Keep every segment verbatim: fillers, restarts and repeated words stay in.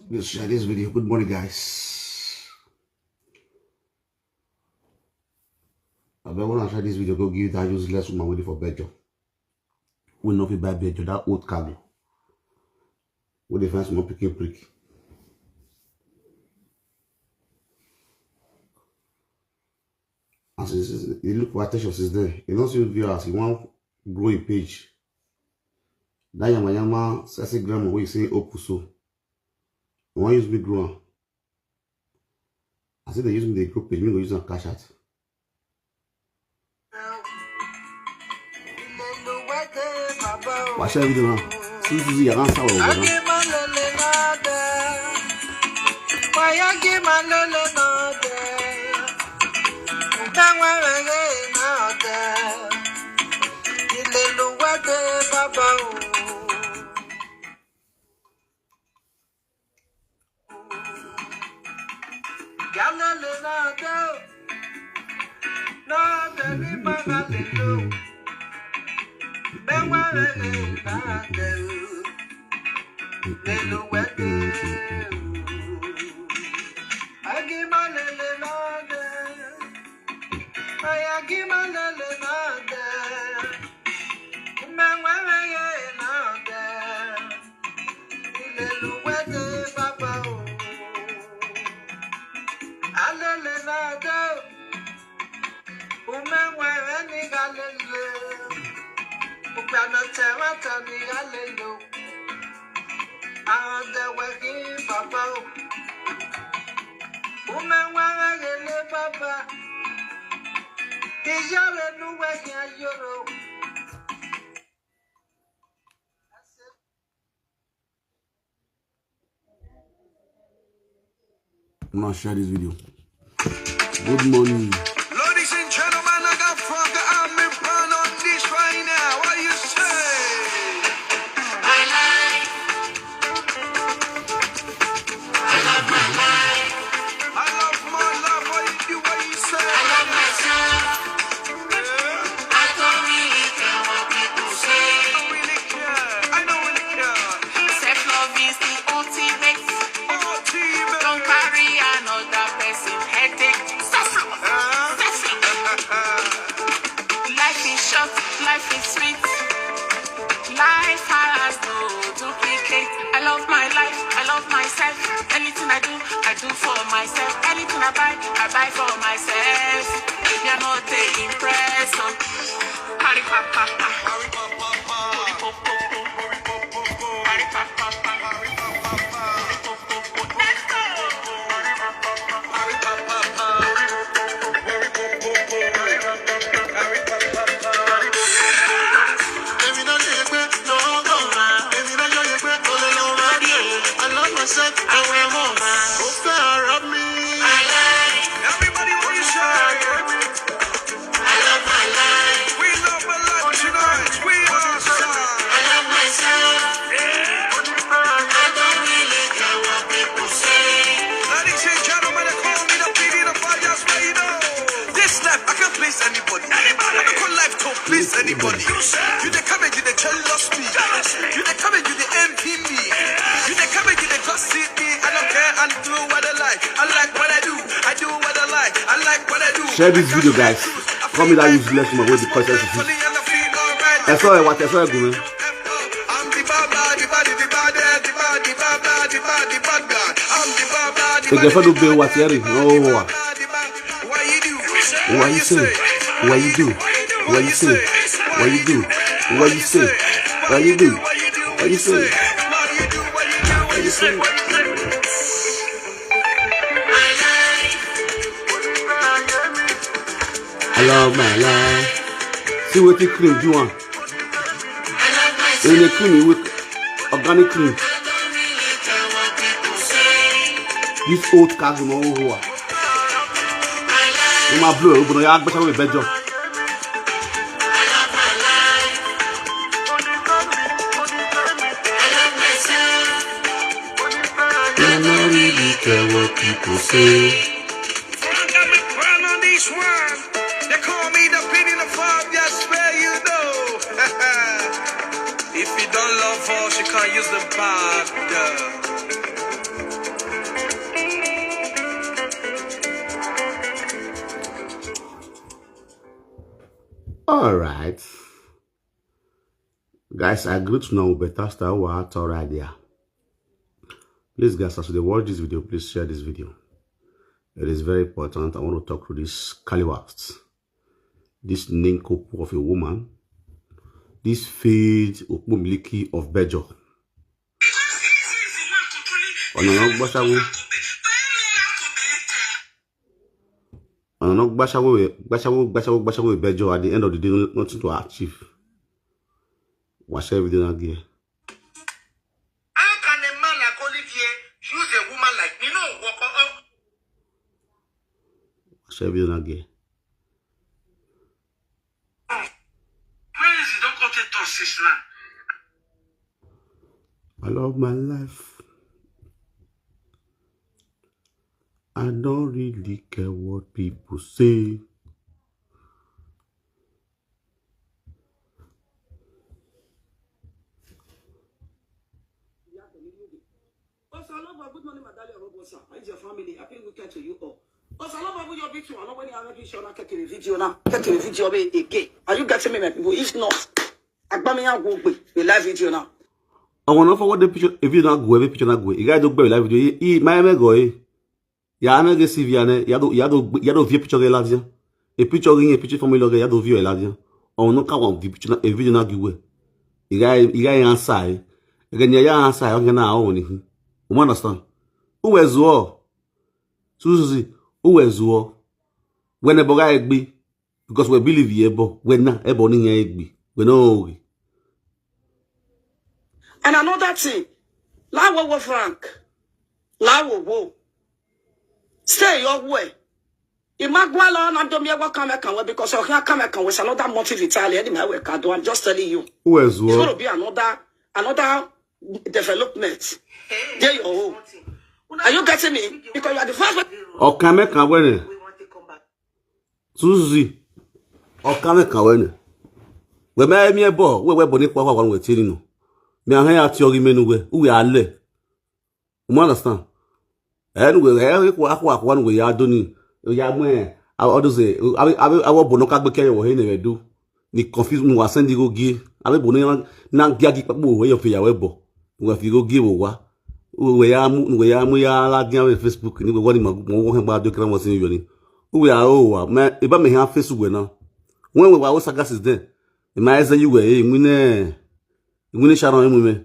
Please share this video. Good morning, guys. I bet when I share this video, go give that useless woman waiting for bedroom. We no fit buy bedroom, that old cargo. We dey find small pikin prick. And since, since he look for attention since then, he don't see view as he want grow a page. That yama yama sexy grandma wey say open so, he wan use me grow am. I say they use me dey grow page, me go use am cash out. Wàá ṣe fídíò náà. Sísí yàrá ń sàwọ̀ ọ̀gbọ̀n náà. Now share this video. Good morning. Ladies and gentlemen, I got Frank the Army Brown on this right now. What you say? I love my life. I love my life. I love my life. What you do? What you say? I love myself. I don't really care what people say. I don't really care. I don't really care. Self-love is the ultimate. Ultimate. Don't carry another person headache. Self-love. Self-love. Life is short, life is sweet. Life has no duplicate. I love my life, I love myself. Anything I do, I do for myself. Anything I buy, I buy for myself. If you're not the impression, carry papa. Carry papa. Everybody, what you say? I love my life. We love my life tonight. We are I love myself. I don't really care what people say. Ladies and gentlemen, they call me the P D, the fire, that's why you know. This life, I can't please anybody. I don't call life to please anybody. You they come and you they jealous me. You they come and you they envy me. You they come and you they gossip me. I don't care, I do what I like. I like what I do. I do what I like. I like what I do. Share this video, guys. Come with that useless man with the conscience of it. Ẹ sọ ẹ wá, ẹ sọ ẹ gùn mi. Ẹ jẹ́ fẹ́ ló bẹ wá tiẹ̀ rè. Ó wà. What you say? What you do? What you say? What you do? What you say? What you do? What you say? What you say? I love my life. See what the cream do one. In the cream, with organic cream. This old car, you know who are. You my blue, you know, you act better with better. I don't really care what people say. Got me crown on this one. They call me the pin in the farm, just where you know. If you don't love her, she can't use the bag, girl. All right. Guys, I greet you now with better style. What all right there. Please, guys, as you watch this video, please share this video. It is very important. I want to talk to this Kaliwast. This nincompoop of a woman. This fake Okpomiliki of Bejo. Ọ̀nà náà gbọ́sáwó. Ọ̀nà náà gbọ́sáwó, gbọ́sáwó, gbọ́sáwó, gbọ́sáwó Bejo. At the end of the day, nothing to achieve. Wàá ṣe everything again. How can a man like Olivier use a woman like me? No, walk on. Wàá ṣe everything again. Where is it? Don't come take us, sister. I love my life. I don't really care what people say. Osalova, good morning, my darling Robosa. How is your family? Happy weekend to you all. Osalova, with your video, I know when you have a video now, get in the video again. Are you getting me, my people? If not, Agbamiya will be a live video now. Ọ̀wọ̀n náà fọwọ́ de picture, evideo náà gùn, evideo picture náà gùn. Ìgbà yẹn tó gbẹ̀rẹ̀ live video yìí, máa mẹ́gọ̀ yìí. Yàrá mẹ́gẹ̀ sí via nẹ, yàrá tó via picture rẹ̀ láti. A picture yìí, a picture family lọ́gẹ̀, yàrá tó via láti. Ọ̀wọ̀n náà káwọn evideo náà gùn wẹ̀. Ìgbà yẹn answer ẹ̀. Ẹ̀gẹ̀ ni ẹ̀yà answer ẹ̀, ọ̀gẹ̀ náà ọ̀hún nìyí. You understand? Who was who? Suzuzi, who was who? When the boy egbe, because we believe ye bo, when na ebo ni egbe, we no we. And another thing, Lawo wo Frank, Lawo wo, stay your way. Imagwala na domi ewa kame kanwe because you can't kame kanwe is another motive Italy. Anyway, we can do. I'm just telling you. Who was It's going who? to be another another development. There you go. Are you getting me? Because you are the first one. Ọ̀kan mẹ́kan wẹ́nẹ̀. Suzuzi. Ọ̀kan mẹ́kan wẹ́nẹ̀. Wẹ́mẹ́ mi ebo, wẹ́wẹ́ bọ̀ nípa wà wọ́n wẹ̀ tí nínú. Mi àhẹ́ àti ọ̀rí mẹ́nu wẹ̀, wẹ̀ alẹ́. You understand? Anyway, ẹ ẹ kó akó akó wà nù wẹ̀ yá dóni. Yá mọ́ ẹ̀, all those, ẹ, àwọn bọ̀ náà ká gbé kẹ́yọ̀ wọ̀ hẹ́ nìyẹn dó. Ni confuse mu wa send go gi. Abe bo na na gi agi papo we yo fi ya we bo. We fi go gi wo wa. We ya mu, we ya mu ya la gi we Facebook ni we woni ma mo wo he ma do kra mo sin yo ni. We ya o wa. Me e ba me ha Facebook we na. When we wa o saga since then. E ma eze you we e mu ne. E mu ne sharon e mu me.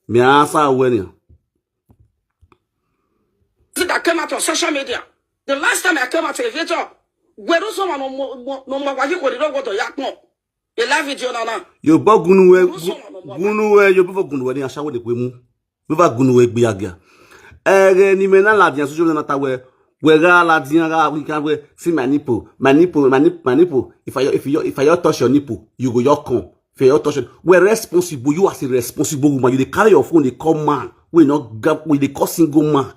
Me asa we ni. That came out on social media. The last time I came out to a video, where do someone no more no more what you could not go to Yakmo? A live video now. Yo bo gunu we gunu we yo bo gunu we ni asawo de pe mu. Bo ba gunu we gbe aga. Ere ni me na la dia social na ta we. We ga la dia ga we can we see my nipple, my nipple, my nipple, my nipple. If I if you if I touch your nipple, you go your come. If you touch it, we're responsible. You as a responsible woman, you dey carry your phone, they call man. We not gap, we they call single man.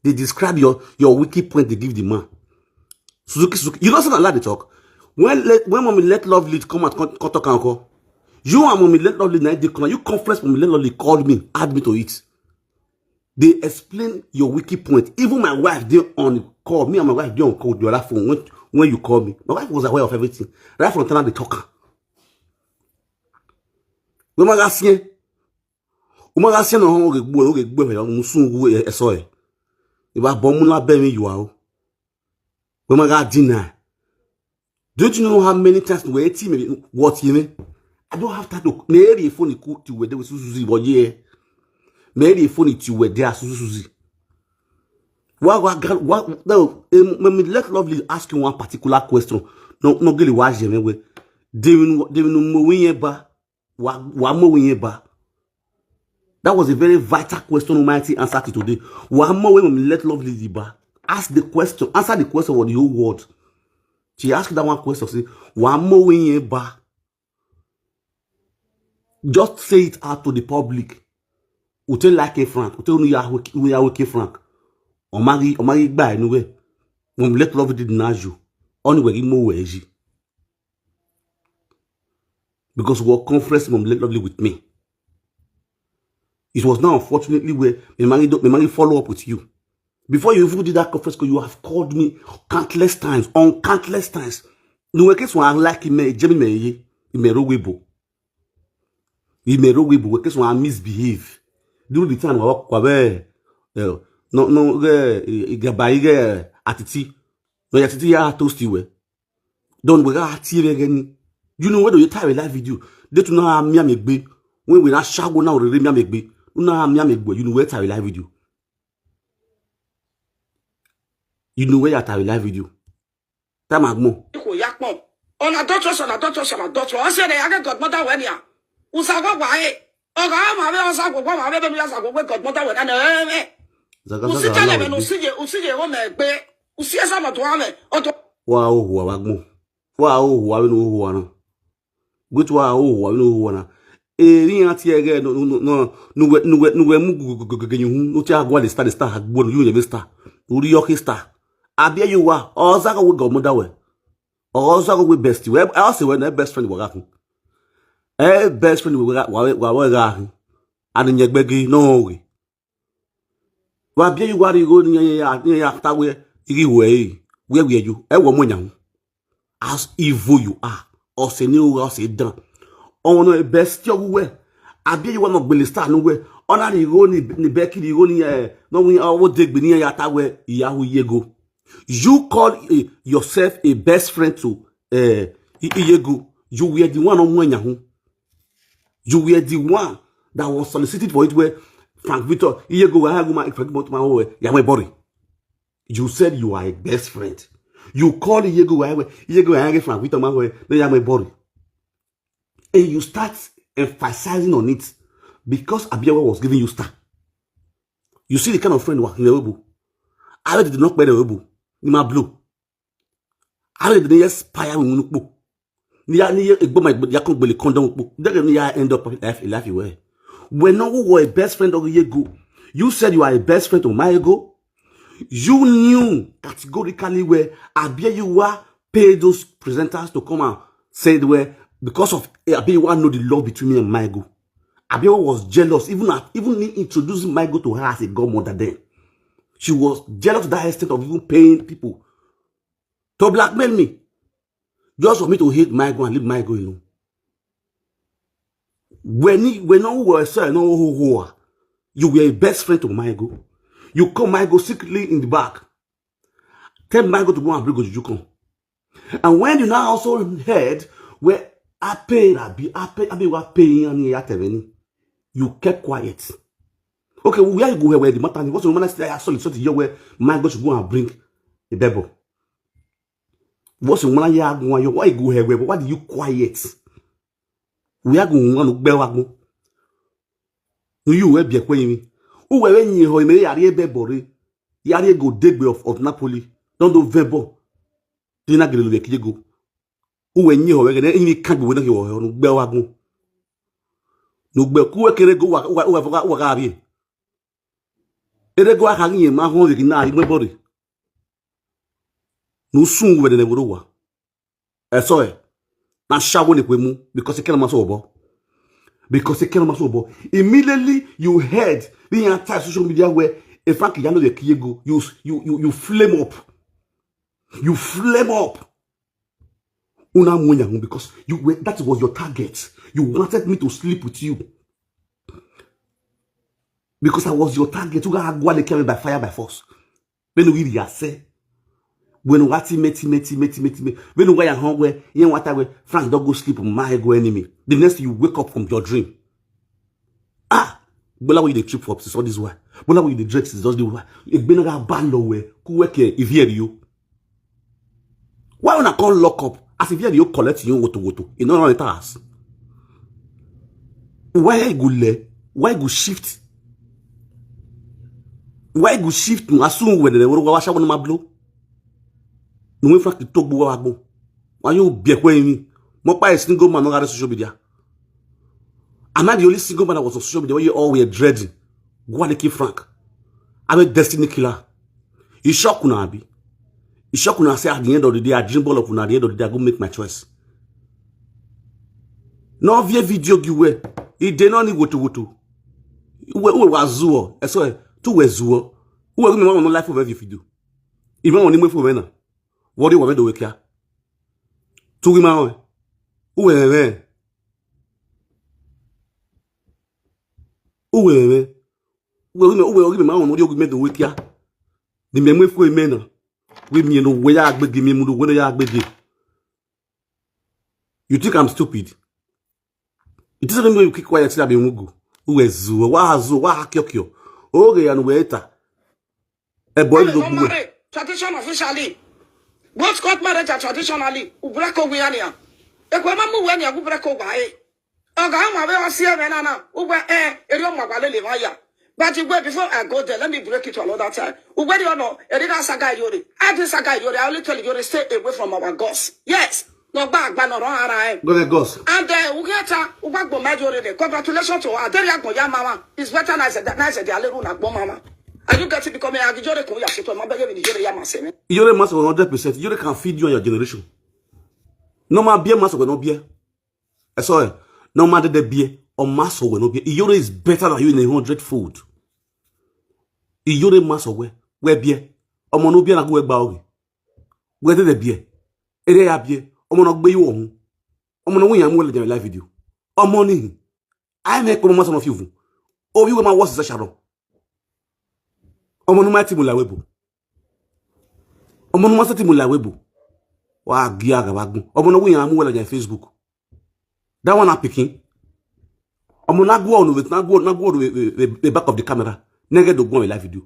They describe your your weak point, they give the man. Suzuki, Suzuki, you know something like the talk. When let when mommy let love lead come out, come, come talk and call. You and mommy let love lead now they come. You conference mommy let love lead called me, add me to it. They explain your weak point. Even my wife they on call. Me and my wife they on call the other phone when when you call me. My wife was aware of everything. Right from time they talk. When my last year, when my last year no home okay boy okay boy ya musun wu e so e. If I bomb na be me you are. When my God dinner. Don't you know how many times we team me what you mean? I don't have time to. Maybe phone ku ti we dey with Suzuzi but yeah. Maybe phone ti we dey Suzuzi. Why why God why no when me let lovely ask you one particular question. No no gele wa je me we. They will they will know mo yin ba. Wa wa mo yin ba. That was a very vital question Almighty answered it today. Wa mo when me let lovely di ba. Ask the question, answer the question for the whole world. She asked that one question. Say, wa mo yin ba. Just say it out to the public. Ute like a Frank. Ute unu ya wiki Frank. Omari omari gba enu we. Mom let love did na you. Only we mo we ji. Because we conference mom let lovely with me. It was now unfortunately where me marry me marry follow up with you. Before you even did that conference call, you have called me countless times, on countless times. No we case one like me, Jimmy me. Imero Webo. Imero Webo, we case one misbehave. Do the time wa wa be. Eh, no, no, eh, eh, gaba ige atiti. No, ya titi ya toast you, eh. Don we ga ati be gani. You know what you tie live video. They to na mi amegbe. When we na shago na orere mi amegbe. Na mi amegbe. You know where tie live video. You know where you tie live video. Time agmo. Iko ya pon. Ona doctor, ona doctor, ona doctor. O se ne ya godmother we ni a. Usa go wa e. Oga ma be usa go wa ma be be usa go we godmother we na na e. Zaga, usi zaga, tale ala me no we si je, usi je o me gbe. Usi esa ma to ame. O to. Wa o wa wa gmo. Wa o wa we no wa na. Gwe to wa o wa we no wa na. E ri ati ege no no no no we no we no we mu gu gu gu gu gu hu. No ti agwa le star, the star agbo no you never star. Uri yo ki star. Abi you wa. O za go we godmother we. O za go we bestie. We I say we na best friend wa ga kun. Eh, best friend wa wa wa ga kun. Ani nyegbe gi no we. Wa bie you wa ri go ni ya ya ya ta we igi we. Where were you? E wo mo nyan. As evil you are. O se ni o o se dan. O no e bestie o we. Abi you wa no gbele star no we. O na ri go ni ni be ki ri go ni eh. No we o wo de gbe ni ya ta we. Iya hu yego. You call eh, yourself a best friend to eh I- Iyego. You were the one on when yahu. You were the one that was solicited for it where Frank Victor Iyego were haguma Frank Victor man where ya my body. You said you are a best friend. You call Iyego where Iyego were haging Frank Victor man where they are my body. And you start emphasizing on it because Abiyawa was giving you star. You see the kind of friend wa Abiyawa. I did not pay the Obu. Ni ma blow. I did not spire with Nupo. Ni ya ni egbo my ya kon gbele condom po. Then ni ya end up life life way. When no who were a best friend of Yego. You said you are a best friend of my ego. You knew categorically where Abiyawa paid those presenters to come and said where because of Abiyawa know the love between me and my ego. Abiyawa was jealous, even at, even me introducing my ego to her as a godmother then. She was jealous to that extent of even paying people to blackmail me. Just for me to hate my ego and leave my ego alone. When he, when no who were sir, no who who are, you were a best friend to my ego. You come my ego secretly in the back. Tell my ego to go and bring Ojuju come. And when you now also heard where I pay Abi, I pay Abi wa pay and he at revenue, you kept quiet. Okay, where you go here where the matter was when I say I saw something here where my ego should go and bring a bebo. What's the one ya go on your why you go here where why do you quiet? We are going on gbe wa go. No you we be kwe mi. Who we ni ho me yari ebe bore. Yari go degbe of, of Napoli. Don't do vebo. Dina gele le kiye go. Who we ni ho we gele ni kan gbe na ki ho no gbe wa go. No gbe ku we kere go wa wa wa wa ga bi. Ere go aka ni ma ho we na igbe bore. No sun we ne boro wa. Eh, sorry. Na shago ne kwemu because he can't maso obo. Because he can't maso obo. Immediately you heard the entire social media where a Frank Yano de Kiego, you you you you flame up. You flame up. Una munya because you were, that was your target. You wanted me to sleep with you. Because I was your target. You got to carry by fire by force. When we ya say, when we ati meti meti meti meti meti, when we ya hungwe, yen wata we, Frank don't go sleep with my ego enemy. The next thing you wake up from your dream. Ah, Bola we the trip for since all this while. Bola we the dread since all this while. Igbena ga ban lo we, ku we ke ivieri yo. Why una call lock up? As if you collect your woto woto. You know what it has. Why you go le? Why you go shift? Why you go shift? No, as soon when they were washa when my blow. No, we Frank talk bo wa bo. Why you be kwe mi? Mo pa a single man on social media. Am I the only single man that was on social media where you all were dreading? Go and kill Frank. I'm a destiny killer. You shock una abi. You shock una say at the end of the day, I dream ball of una at the end of the day, I go make my choice. No via video give way. He did not need woto woto. Uwe uwe wa zuo. Eh, sorry. Tu we zuo. Uwe mi mama no life of every video. Even on him for na. What do you want me to wake ya? Tu we ma. Uwe me. Uwe me. Uwe me, uwe me, ma on odi ogu me do wekia. Di me me fu me na. We me no we ya agbege me mu do we no ya agbege. You think I'm stupid? You think say me you keep quiet say I be mugu? Uwe zu, wa zu, wa ha kiokio. Oge ya no we eta. E boy Hey, do no gbuwe. Marry. Tradition officially. Both court marriage are traditionally. Ubrako guyania. Ekwe mamu weni agubrako gwae. Oga ama we osi eme na na. Ugwe eh eri o magwa lele maya. But ugwe before I go there, let me break it to another time. Ugwe di ono eri na saga yori. I did saga yori. I only tell yori stay away from our gods. Yes. No gba agba no ro ara eh. Go the gods. And uh, ugeta ugba gbo ma yori de. Congratulations to her. Deri agbo ya mama. It's better nice than nice than aleru na gbo mama. Are you getting becoming agijore kun ya shito ma bege ni yori ya ma se me. Yori must one hundred percent. Yori can feed you and your generation. No ma beer must no beer. I saw it. No matter the beer or mass or no beer. Iyore is better than you in a hundred fold. Iyore mass or where? Where beer? Omo no beer na go where baogi. Where the beer? Ere ya beer. Omo no gbe you ohun. Omo no win ya mu le live video. Omo ni. I make come mass of you. O you ma was is a shadow. Omo no ma ti mu la webo. Omo no ma ti mu la webo. Wa gi aga wa gun. Omo no win ya mu le Facebook. That one na pikin. Omo na go on with na go na go on with the back of the camera. Nege do go on live video.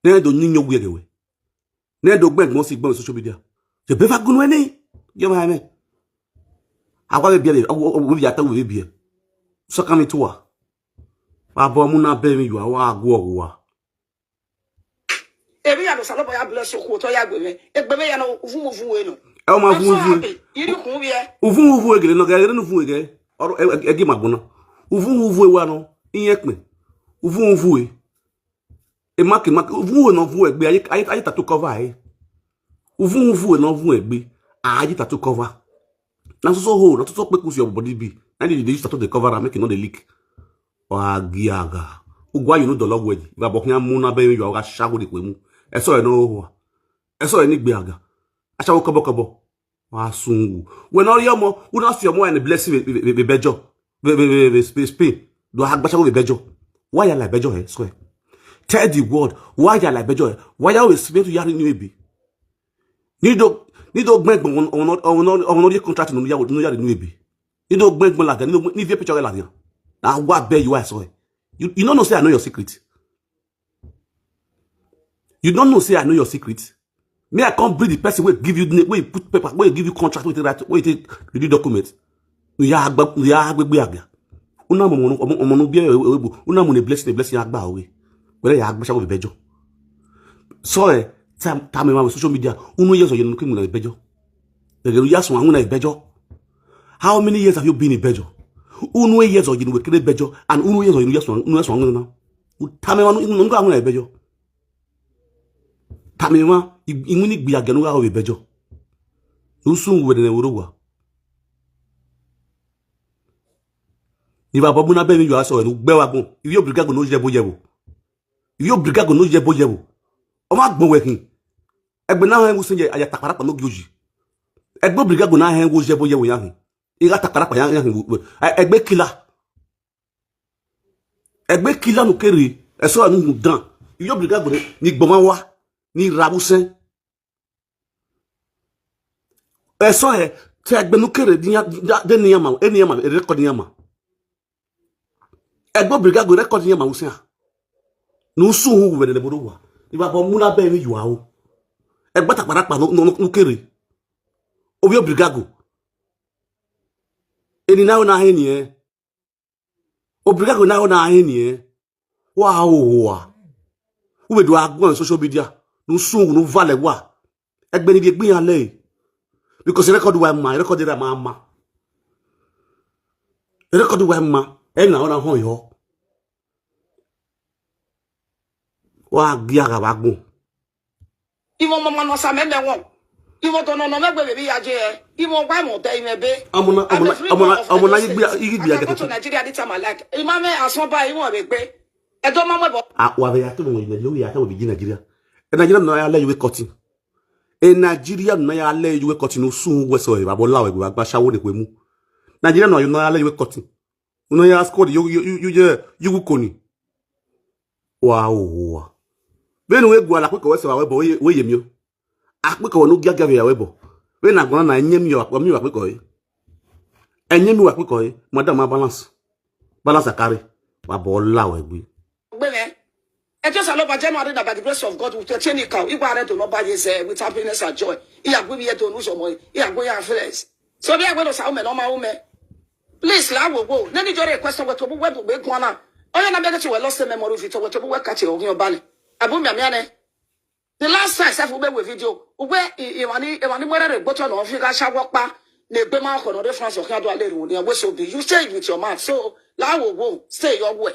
Nege do ninyo gwe gewe. Nege do gbe mo si gbe social media. Ye be fa gun we ni. Yo ma me. Awa be bia be. Awa be bia ta we be bia. So come to wa. Wa bo mu na be mi yo awa go wa. Ebi ya no salo bo ya bless you ko to ya gbe me. Egbe me ya no uvu uvu we no. E o ma I'm uvu so uvu. Happy. Yiri kun bi e. Uvu uvu egele no ga egele no uvu ege. Oro egi magbona. Uvu uvu e wa no. Iye pe. Uvu uvu e. E make make uvu uvu no uvu egbe aye aye aye tattoo cover e. Uvu uvu e no uvu egbe. Aye tattoo cover. Na so so ho, na so so pe kusi your body be. Na dey dey use tattoo dey cover am make e no dey leak. Wa gi aga. Ugwa you no dolog wedi. Ga bok nya mu na be you ga shago de kwemu. E so e no ho. E so e ni gbe aga. Ashawo kobo kobo. Wa sungu. We no ri omo, we no see omo and blessing be bejo. Be be be be be spin. Do ha gba shago be bejo. Why you like bejo eh? Swear. Tell the world why you like bejo eh? Why you always spin to yari ni ebi? Ni do ni do gbegbo on on on on contract no ya no ya ni ebi. Ni do gbegbo la ni ni vie picture la ni. Na wa be you I swear. You you no know say I know your secret. You don't know say I know your secret. Me I can't breed the person wey give you name, wey put paper, wey give you contract, wey take write, wey take read the document. You are agba, you are agbegbe aga. Una mo mo mo mo no be ewe bo. Una mo ne blessing, ne blessing agba owe. Wele ya agba shawo bejo. So eh time time ma social media. Unu years oye no kimu na bejo. Ege ya so anu na bejo. How many years have you been in bejo? Unu years oye no kere bejo and unu years oye no years anu na. Time ma no no anu na bejo. Tamima, imuni gbi agenu ga obe bejo. Usun wede ne worowa. Ni baba mu na be mi yo aso enu gbe wa gun. Ibi obriga go no je bo je bo. Ibi obriga go no je bo je bo. O ma gbon we kin. Egbe na hen wo se je aya takara pa no gi oji. Egbe obriga go na hen wo je bo je wo ya hin. Iga takara pa ya ya hin. Egbe killer. Egbe killer no kere. Eso anu dan. Iyo briga gore ni gboma wa ni rabusen. Eso he te egbe no kere ni de ni ama, e ni ama, e record ni ama. Egbe briga go record ni ama usen. No su hu we ne bodo wa. Ni baba mu na be mi yuwa o. Egbe takpara pa no no kere. Obi obrigago. Eni na na he ni e. Obrigago na na he ni e. Wa o wa. U be do agu on social media. No su no vale wa. Egbe ni bi egbe yan le. Because record wa ma, record ra ma ma. Record wa ma. E na ona hon yo. Wa gi aga wa gun. Iwon mama no sa meme won. Iwon to no no megbe baby ya je. Iwon gba mo te ime be. Amona amona amona amona igbi igbi aga to. Nigeria this time I like. Imame ason ba iwon be gbe. E do mama bo. A wa be ya to mo Nigeria ya to be Nigeria. E Nigeria no ya le iwe cutting. E Nigeria no ya le iwe cutting no sun we so e babo lawe gba gba shawo ni pe mu. Nigeria no, you know, you cutting. You know, you squad, you, you, you, you, you, you koni. Wow, wow. Then we go like we go, we say, we, we, we, you. Akpiko no gia gia ya webo. We na gona na enyem yo akpo mi akpiko yi. Enyem yo akpiko yi. Madam, a balance. Balance a carry. Wa bo la we gbe. Gbele. E just alo ba January na by the grace of God with a chain cow. Igba re do no ba ye ze with happiness and joy. Iya gbe ye do nu so mo. Iya gbe ya flex. So be agbe no sa ume no ma ume. Please la wo wo. Neni jore question we to bu we bu gbe gona. Oya na be ti we lost memory fit we to bu we catch o yan bale. Abu mi amiane. The last time sef we we video, we iwani iwani mwere re gboto no fi ga shawo pa. Ne gbe ma ko no de France o kan do ale ru ni we so be. You say it with your mouth. So la wo wo, stay your way.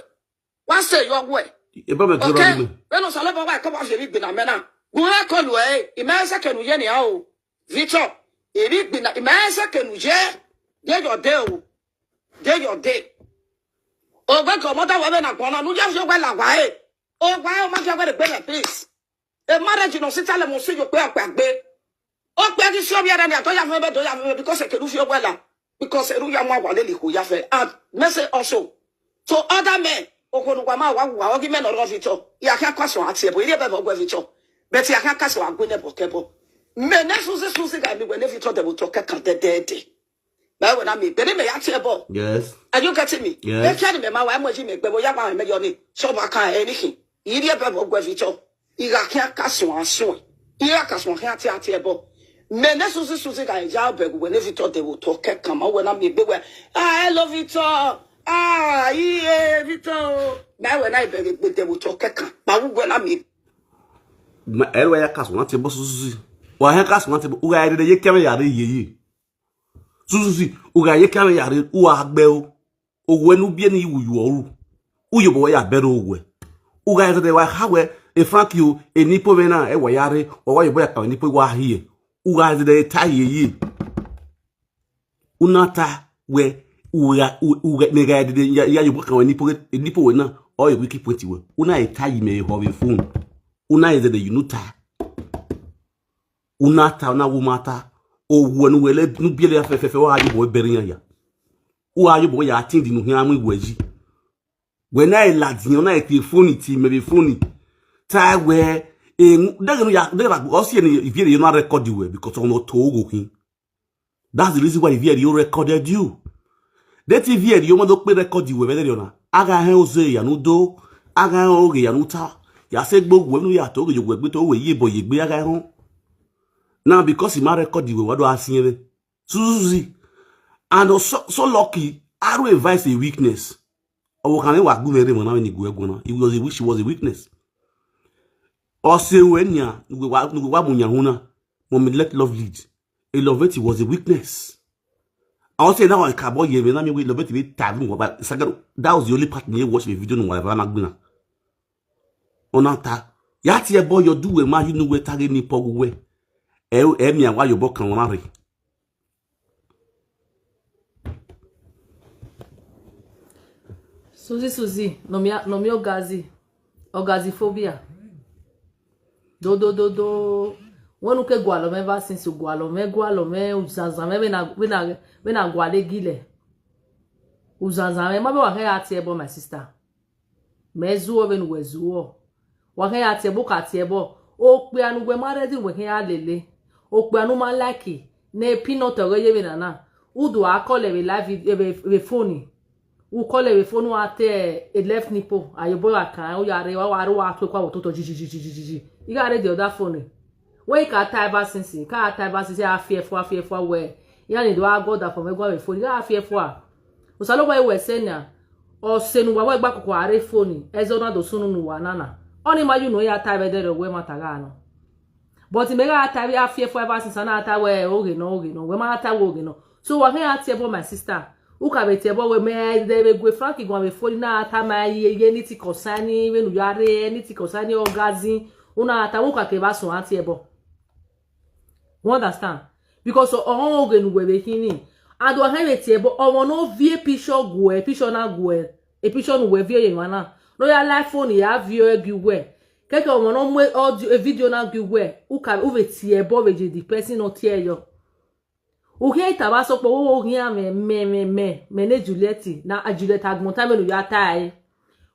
Wa stay your way. E ba me duro. Okay. Ni. We no sale ba wa ko ba fi ri gbina me na. Gun e ko lu e. I me se kenu ye ni a o. Victor, iri gbina, i me se kenu ye. Dey your day o. Dey your day. O gbe ko mo da we na gona nu je fi we la wa e. O wa e, o ma je we de gbe le, please. A marriage no sit ale mo si yo pe akpa gbe. O pe ki si obi ara ni ato ya fe be do ya fe be because e ke du fi o wela. Because e ru ya mo wa le li ko ya fe. And me say also to other men, o ko nu wa ma wa wa o gi men oro Victor. Ya ka kwa so ati e bo ile be bo gwe Victor. But ya ka ka so agwe ne bo ke bo. Me ne Susie Susie ga mi we ne Victor de bo to ke kan de de de. Ba we na mi be ni me ya ti e bo. Yes. Are you getting me? Yes. Me ke ni me ma wa mo ji me gbe bo ya pa me yo ni. So ba kan anything. Iri ebe bo gwe Victor. Ira ki aka sun asun. Ira ka sun ki ati ati ebo. Me ne Susie Susie ka ya be gwe ne Victor de wo to ke kan ma we na mi gbe we. Ah, hello Victor. Ah, iye Victor. Na we na ibe gbe de wo to ke kan. Ma wu we na mi. Ma el we ya ka sun ati ebo Susie. Wa ya ka sun ati ebo. U ga ide ye keme ya re ye ye. Susie, u ga ye keme ya re u agbe o. Owe nu bie ni iwu yu oru. Uyo bo ya bere owe. U ga eze de wa ha we, e Frank yo, e nipo we na, e wa ya re, o wa yo bo ya ka nipo wa hie. U ga eze de ta ye ye. U na ta we, u ga, u, u ga, me ga de ya, ya yo bo ka we nipo, e nipo we na, o yo wiki point we. U na e ta yi me ho we phone. U na eze de you no ta. U na ta, u na wo mata. Owe nu we le, nu bie le ya fe, fe, fe, wa yo bo bere ya ya. U ayo bo ya tin di nu hia mu igwe ji. We na e la di, na e pe phone ti, me be phone. Ta we, e, de no ya, de ba, o si ni, if you no record you well, because on to go kin. That's the reason why if you recorded you. De ti if you mo do pe record you well, be de na. Aga he o ze ya nu do. Aga he o ge ya nu ta. Ya se gbo we nu ya to ge yo we gbe to we ye bo ye gbe aga he. Now because he ma record you well, what do I see? Susie. And also, so lucky, I don't advise a weakness. Owo kan wa gu mere mo na ni gu ego na. It was a wish, it was a weakness. O se we nya, nugo wa, nugo wa munya huna. Mo mi let love lead. A love it was a weakness. I was saying now I can boy ye me na mi we love it we tabu wa ba sagaro. That was the only part me watch the video no wa na gbina. Ona ta. Ya ti e bo yo du we ma you know we tage ni po we. E, e mi awa yo bo kan wa re. Susie, Susie, no mi, no mi ogazi. Ogaziphobia. Do, do, do, do. Wonu ke gwalo me ever since, gwalo me, gwalo me, uzanza me, we na, we na, we na gwale gile. Uzanza me, ma be wa ke ati ebo, my sister. Me zuo be nu we zuo. Wa ke ati ebo ka ati ebo. O pe anu we ma ready we ke ya lele. O pe anu ma like. Ne peanut ogo ye be nana. Udu a call we live vid-, e be, e be phone. U call e be phone wa te e left nipo. Ayo boy wa kan, o ya re wa wa ro wa to kwa wo to to ji, ji, ji, ji, ji, ji, ji. I ga re the other phone. We ka tie ever since, ka tie ever since, a fear for, a fear for we. Ya ni do a go da for me go be phone. I ga fear for. O sa lo we we se na. O se nu wa we gba koko are phone. E zo na do sunu nu wa nana. Oni ma you know ya tie be de we ma ta ga no. But me ga tie a fear for ever since na tie we oge no, oge no. We ma tie we oge no. So wa ke ati ebo, my sister. U ka be tie ebo we me de be gwe Frank go be phone na tie ma ye, ye anything concerning we nu yare, anything concerning ogazi. Una tie u ka ke ba so ati ebo. You understand? Because o, o oge nu we be kini. And wa ke be tie ebo, o mo no vie picture gwe, picture na gwe. E picture nu we vie ye wa na. No ya live phone ya vie e gi we. Keke o mo no mu audio, e video na gi we. U ka, u be tie ebo be je the person no tie yo. Uhe itaba sokpo wo wo hin ame me me me me ne Juliet na a Juliet agbon time no ya tai.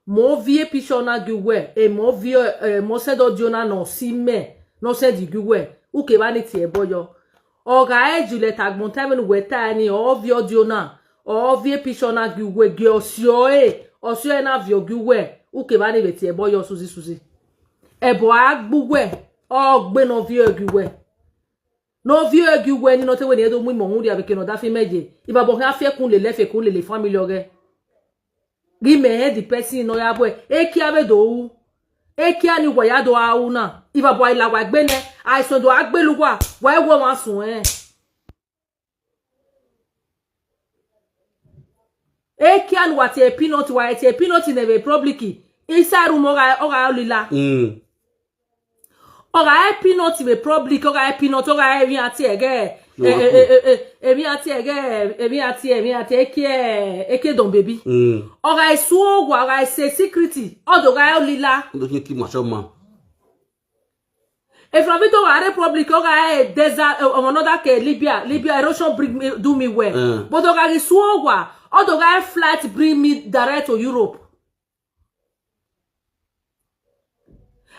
Mo vie picture na gi we e mo vie e mo send audio na no si me no send gi we. Uke ba ni ti e boyo. Oga e Juliet agbon time no we tai ni o vie audio na o vie picture na gi we gi osio e osio e na vie gi we. Uke ba ni be ti e boyo Suzi Suzi. Ebo agbu we o gbe no vie gi we. No vie gi we ni no te we ni edo mu imo hun dia be ke no da fi meje. Iba bo ha fe kun le le fe kun le le family oge. Gi me he the person no ya bo e kia be do u. E kia ni wa ya do a u na. Iba bo ai la wa gbe ne. Ai so do agbe lu wa. Wa e wo wa sun e. E kia ni wa ti e peanut wa e ti e peanut in a public. Isa ru mo ga o ga lila. Mm. Oga e peanut be public oga e peanut oga e mi ati ege. Emi ati ege emi ati emi ati eke eke don baby. Oga e suo gwa oga e se secret. Odo ga e olila. Ndo ki ki macho ma. If na Victor oga e public oga e desert another ke Libya Libya erosion bring me do me well. But oga e suo gwa odo ga e flight bring me direct to Europe.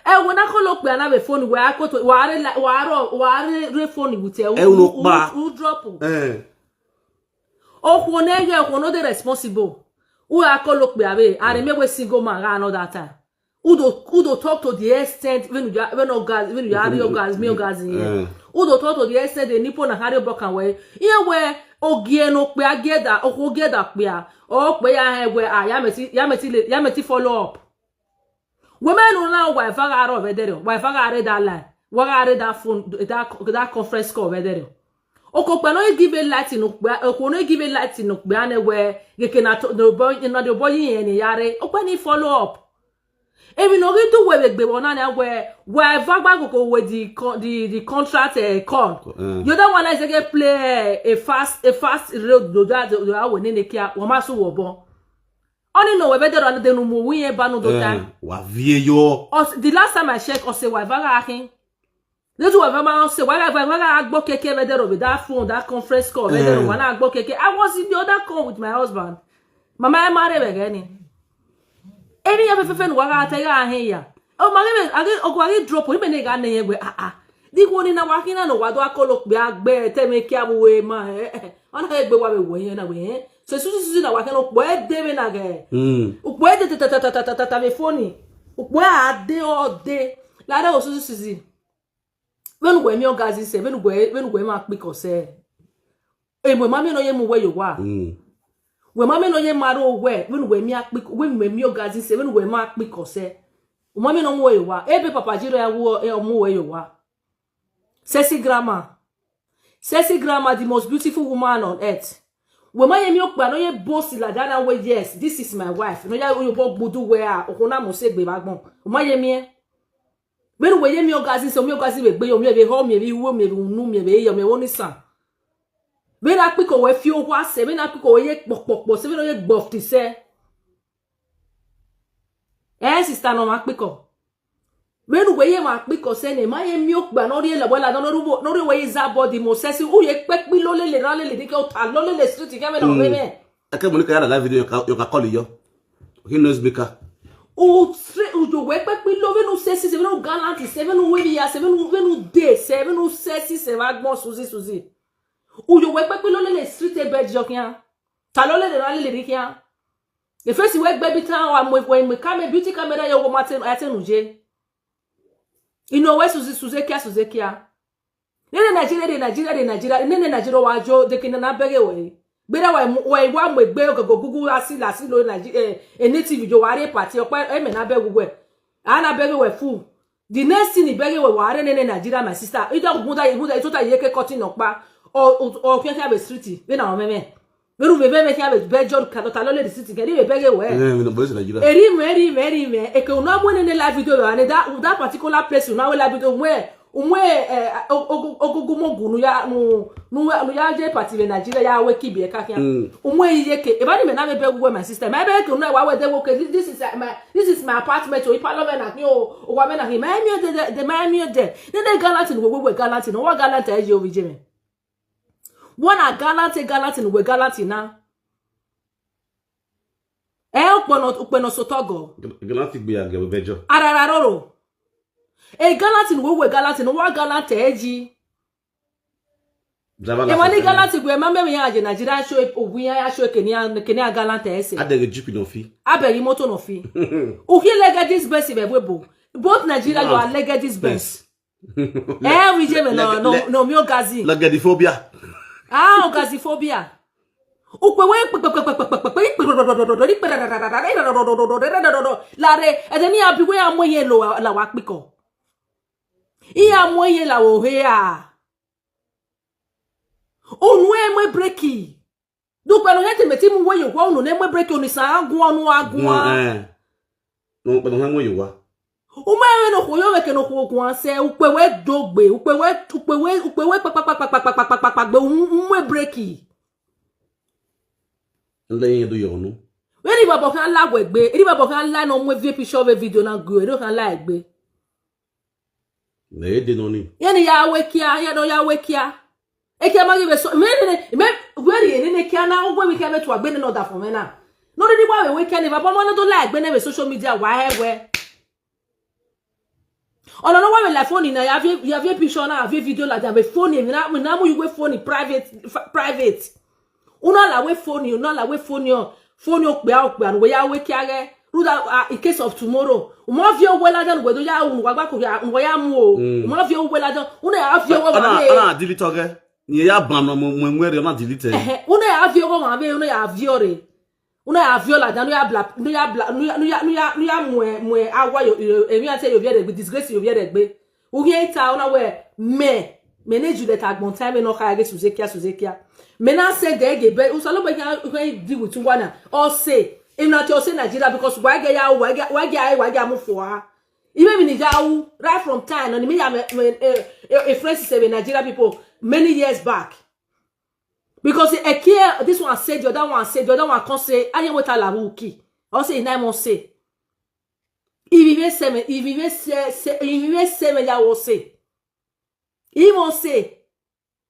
E wo na ko lo pe ana be phone we akoto wa re wa ro wa re re phone with e. E wo no pa. U drop. Eh. O ko ne ye ko no dey responsible. U a ko lo pe abe are me we single man ga another time. U do u do talk to the extent when you when ogas when you are ogas me ogas in here. U do talk to the extent the nipo na harry bokan we. Iye we ogie no pe ageda o ko geda pe a. O pe ya he we a ya meti ya meti ya meti follow up. Women no now why faga ro vedere, why faga re that line, why ga re that phone, that that conference call vedere. Oko pe no give a light no pe, oko no give a light no pe ane we geke na to no boy no the boy yen ni yare. Ope ni follow up. Emi no gi do we gbe wona na we why faga go go with the the the contract eh, call. You don't want to get play a fast a fast road do that do that we ni kia wo masu wo bon. Oni no we vedero anu denu mu wi e banu do time. Wa vie yo. Os the last time I check ose wa vaga akin. Letu wa vama ose wa vaga agbo keke vedero with that phone that conference call vedero wa na agbo keke. I was in the other call with my husband. Mama e mare we gani. Eni ya fefe nu wa ga te ga ahin ya. O ma ge age ogo age drop o me ne ga ne ye we ah ah. Di wo ni na wa kina no wa do akolo pe agbe te me ki abu we ma eh. Ona egbe wa be wo yen na we eh. So susu susu na wa kina po e de be na ge. Mm. Upo e de ta ta ta ta ta ta ta be phone. Upo a de o de. La de o susu susu. When we mi ogazi se, when we when we ma pick us eh. E mo mami no ye mu we yo wa. Mm. We mami no ye maro we, when we mi akpik when we mi ogazi se, when we ma akpik ose. We mami no mu we yo wa. Ebe papa jiro ya wo e mu we yo wa. Sexy grandma. Sexy grandma, the most beautiful woman on earth. We ma ye mi okpa no ye bossy like that and we yes, this is my wife. No ya yo bo gbudu we a, okona mo se gbe bagbon. We ma ye mi e. When we ye mi ogazi se mi ogazi be gbe yo mi be ho mi be wo mi be unu mi be yo mi wo ni san. When I pick away few wa se when I pick away ye pok pok pok se when ye gbof ti se. Eh sister no ma pick up. When we ye ma pick up se ne ma ye mi okpa no ri la wala no ru no ri we za body mo se si u ye pe pi lo le le ra le le ke o ta lo le le street ke me no me me. Eke mo ni ka ya la live video yo ka yo ka call yo. He knows me ka. U tre u jo we pe pi lo venu sesi se venu galanti se venu we ya se venu venu de se venu sesi se va gbon suzi suzi. U jo we pe pi lo le le street e bed jo kian. Ta lo le le ra le le ri kian. E face we gbe bi tan wa mo we me ka me beauty camera yo wo ma te atenu je. Ino we suzi suzi kia suzi kia. Nene Nigeria de Nigeria de Nigeria nene Nigeria wa jo de kina na bege we. Gbera wa mu wa wa mu egbe ogogo gugu asi la si lo Nigeria eh, eh native jo wa re party ope e me na bege we. A na bege we fu. The next thing bege we wa re nene Nigeria my sister. Ida gugu da gugu da itota ye ke cutting okpa. O o o kian kian be street. Be na o meme. Meru veve me kia be be jor ka ta lo le di city ke ri be bege we. Eh, mi no boys Nigeria. Eri me eri me eri me e ke una mo ne ne live video ba ne that that particular place una we live video we umwe eh ogugu mo gunu ya nu nu nu ya je party be Nigeria ya we kibi e ka kia. Umwe yi ye ke e ba ni me na me be we my sister. Me be ke una wa we de wo ke this is my this is my apartment o ipa lo me na ki o o wa me na ki me mi o de de me mi o de. Ne ne galanti we we galanti no wa galanti e je o vi je me. When I gallant, a gallant in we gallant na. Eh, ukpeno, ukpeno sotogo. Gallant gbe ya gbe vejo. Arararoro. E gallant in we we gallant in wa gallant eji. Driver E mani license. Gallant gwe ma me ya je Nigeria show ogun ya ya show kenya kenya gallant ese. Adege jeep no fi. Abegi moto no fi. Uki lege this best be we bo. Both Nigeria you are lege this best. Eh, we je me no Lege- no le- no mi ogazi. Lagedophobia. Ah, ogaziphobia. Ukwe we lare edeni abi we amoye lo la wa piko. Iya moye la wo he a. Unu e mwe breki. Dupe no yete meti mu we yo kwa unu ne mwe breki oni sa agu onu agu. Wọn eh. No pe no ha mo yo wa. Uma ewe no kwo yo weke no kwo kwan se upe we dogbe upe we upe we upe we pa pa pa pa pa pa pa pa pa gbe un mwe breki. Nle yin do yo nu. Eri babo kan la gbe gbe eri babo kan la no mwe vie picture ve video na gbe eri kan la gbe. Na e de no ni. Ye ni ya we kia ye no ya we kia. E kia ma give so me ne me where ye ne kia na ogwe we kia be to agbe ne no da for me na. No ni wa we we kia ni babo mo no do la gbe ne be social media wa he we. Ono no wa we la phone na ya vie ya vie picture na vie video la ja be phone mi na mi na mu you we phone private fa- private. Una la we phone you, una la we phone you. Phone you pe o pe and we ya we kia ge. Ruda uh, in case of tomorrow. Umo vie we la dan we do ya un wa gba ko ya un wa ya mu o. Umo vie we la dan. Una ya vie we Ona ma be. Ona delete oge. Ni ya ban no mo mo mo re na delete. Ehe, una ya vie we ma be, una ya vie re. Una ya vie la dan, una ya bla, una ya bla, una ya una ya una ya mu e mu e awa yo e mi ate yo vie re gbe disgrace yo vie re gbe. Uye ita una we me me ne Juliet agbon time no ka ge suze kia suze kia. Me na se de ge be usalo be ya we di with one. O se. If not you say Nigeria because why get ya why get why get why get mu for her. Even in Yahoo, right from time, and me, I'm a, a, a, a friend is a Nigeria people many years back. Because a care, this one said, the other one said, the other one can't say, I ain't what I love key. I'll say, nine months say. If you say, if you say, say, if you say, me, I will say. He won't say.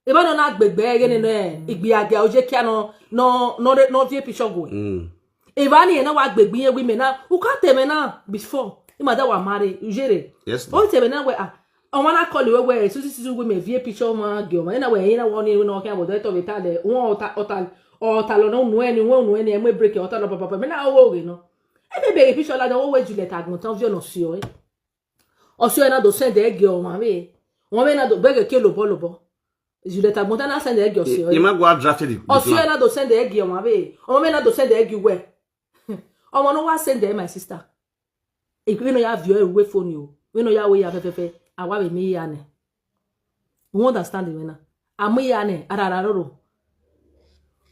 Eba no na gbegbe gene ne igbi age oje kia no no no no vie picture go. Mm. Eba ni na wa gbegbe ye wi me na u ka te me na before. Ima da wa marry ujere. Yes. O te me na we ah. O ma na call we we susu susu we me vie picture ma ge o ma na we na wo ni no kia bo do to be ta de. Won ota ota ota lo no nu eni won nu eni e me break ota lo papa me na o we no. E be be picture la de o we Juliet agbon tan vie no si o e. Osio na do send e ge o ma we. Won me na do gbege ke lobo lobo. Juliet agbon tan na send e ge osio. Ima go draft the. Osio na do send e ge o ma we. O me na do send e ge we. O mo no wa send e my sister. E we no ya vio e we phone you. We no ya we ya fe fe fe. Awa we mi ya ne. You understand me na? Amu ya ne arararoro.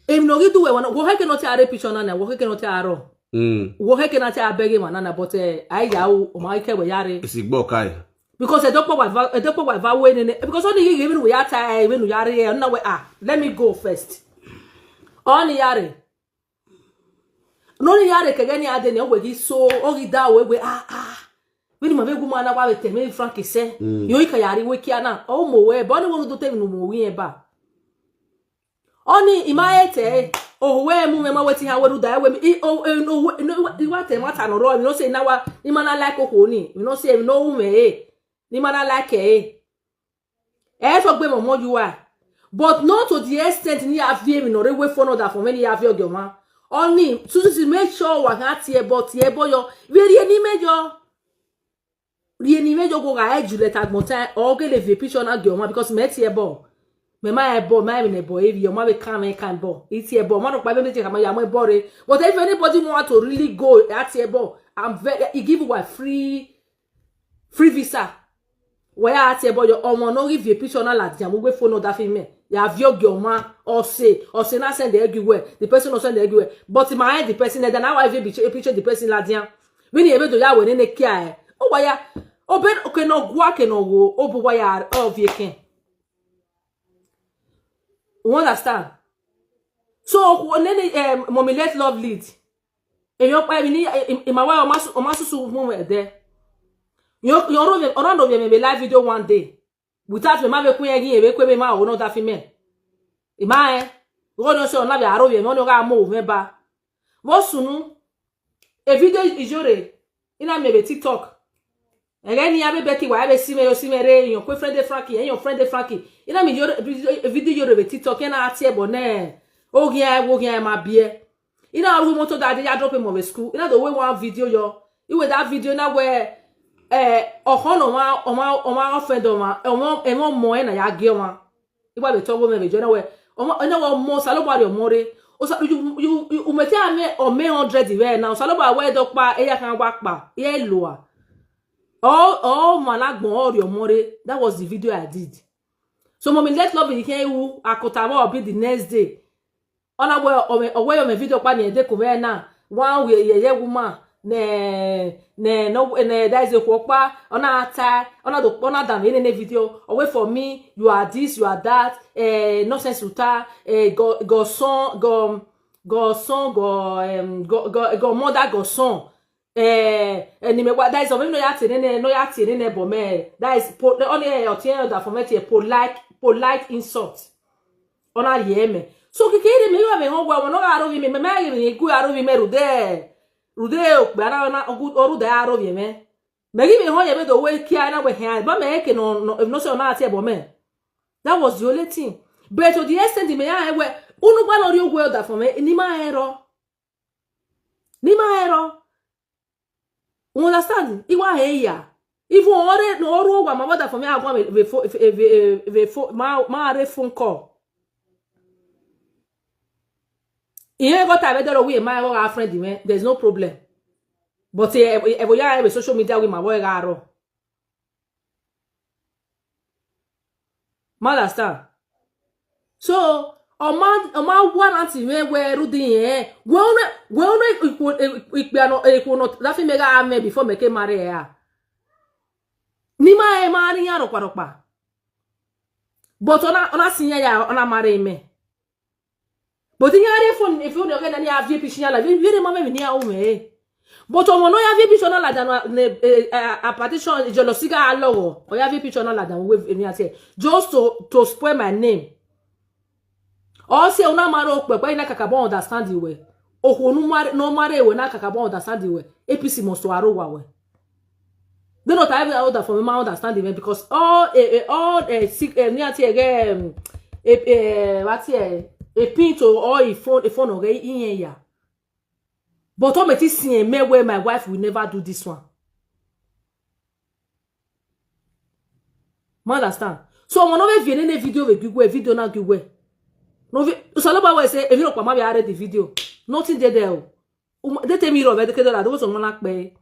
Em no gi do we wana. Wo he ke no ti are picture na na. Wo he ke no ti aro. Mm. Wo he ke na ti abege wana na but eh ai ya o o ma ke we yare. Isi gbo kai. Because e dopo wa va e dopo wa va we ne ne because only you even we ata e we no yare e na we ah let me go first. Only yare. No ni yare ke gani ade ne we gi so o gi da we we ah ah. We ni ma be gu ma na wa we te me frank se. Yo ika yare we kia na. O mo we bo ni wo do te mi no mo wi e ba. Oni ima ete o we mu me ma weti ha we ru da we mi i o e, no we no we iwa te ma ta no ro mi no say na wa ima na like o ko ni mi no say mi no wu me e ni ma na like e e so gbe mo mo you are but not to the extent ni a fi mi no re we for no da for me ni a fi oge ma oni susu si make sure wa ha tie bo tie bo yo we ri ni me yo ri ni me yo go ga e Juliet agbon time o ge le fi picture na ge o ma because me tie bo me ma e bo ma e ne bo e vi o ma be kan me kan bo e tie bo ma no pa be me je ka ma ya mo e bo re but if anybody want to really go at tie bo I'm very e give you a free free visa. Waya ati ebo yo omo no give you picture na la dia mo gbe phone da fi me. Ya vi oge oma o se o se na send everywhere. The person no send everywhere. But my head the person then I will be picture the person la dia. We ni ebe do ya we ne kia e. O waya o ben o ke no gwa ke no wo o bu waya o vi ken. You understand? So o ne ni um, mommy let love lead. Eyan pa mi ni e ma wa o ma su o ma su su mu we de. Yo yo ro mi o ro mi me live video one day. Without me ma be kun yin e be kwe me ma o no da fi me. Ima eh. Go no so na bi aro ye mo no ga mo me ba. Mo sunu. E video ijore. Ina me be TikTok. Ege ni abe Becky wa abe sime yo sime re yon kwe friend de Frankie, yon friend de Frankie. Ina mi yo video yo be TikTok ina atie bo ne. O gi ai wo gi ai ma bie. Ina aru mo to da de ya drop mo be school. Ina do we one video yo. Iwe that video na we eh oho no ma o ma o ma offend o ma o ma e mo mo e na ya gi o ma. Igba be to go me be jo na we. O ma na we mo sa lo ba re o mo re. O sa you you you umete ame o me hundred we na. O sa lo ba we do pa e ya kan wa pa. Ye lo a. Oh, oh, man, I gbon all your money. That was the video I did. So, mommy, let love in here. Who I could have all be the next day. On a way, on a way, on a video, pan the day, come here now. One way, yeah, yeah, woman. Ne, ne, no, ne, that is a whopper. On a tie, on a do, on a damn in a video. Away from me, you are this, you are that. Eh, nonsense with her. Eh, go, go son, go, go son, go, um, go, go, go mother, go son. Eh, eh, ni me wa, that is of him no ya tie ne, no ya tie ne, but me, that is po, the only eh, o tie that for me tie polite, polite insult. Ona ye me. So kikiri me wa me ho wa no aro me me me me go aro me ru de. Ru de o gba na na ogu oru de aro me me. Me gi me ho ye be do we kia na we he, but me ke no no if no say ona tie but me. That was the only thing. But to the extent me ya we unu gba no ri ogwe that for me ni ma ero. Ni ma ero. You understand? Iwa heya. Even ore no oru wa my mother for me I go me ve fo ve ve fo ma ma re phone call. Iye go ta be dolo we my go friend me. There's no problem. But e e ya e social media we my boy ga ro. Ma understand? So, ọma ọma warrant me we ru di yen. We one we one ikwo ikpe ano ikwo no that fit make am before make marry ya. Ni ma e marry ya ropa ropa. But ona ona sinya ya ona marry me. But ihe arị phone if you no get any V P channel, you you remember me near home eh. But ọmọ no ya V P channel like that ne a partition jealousy ga alowo. O ya V P channel like that we emi ati. Just to to spoil my name. O se una maro pepe na kaka bon understand the way. Oho no mare no mare we na kaka bon understand the way. A P C must to aro wa we. They not have order for me my understanding eh, because all eh, eh, all eh, sick eh, near tear eh, um, eh, eh, what eh, a pin to all a phone a phone okay in ya. But all me see me where my wife will never do this one. Ma understand? So when over video video we give way video now give way. No vi so lo ba we say if you no come be read the video. Nothing dey there. They tell me you already kid that was on one pe.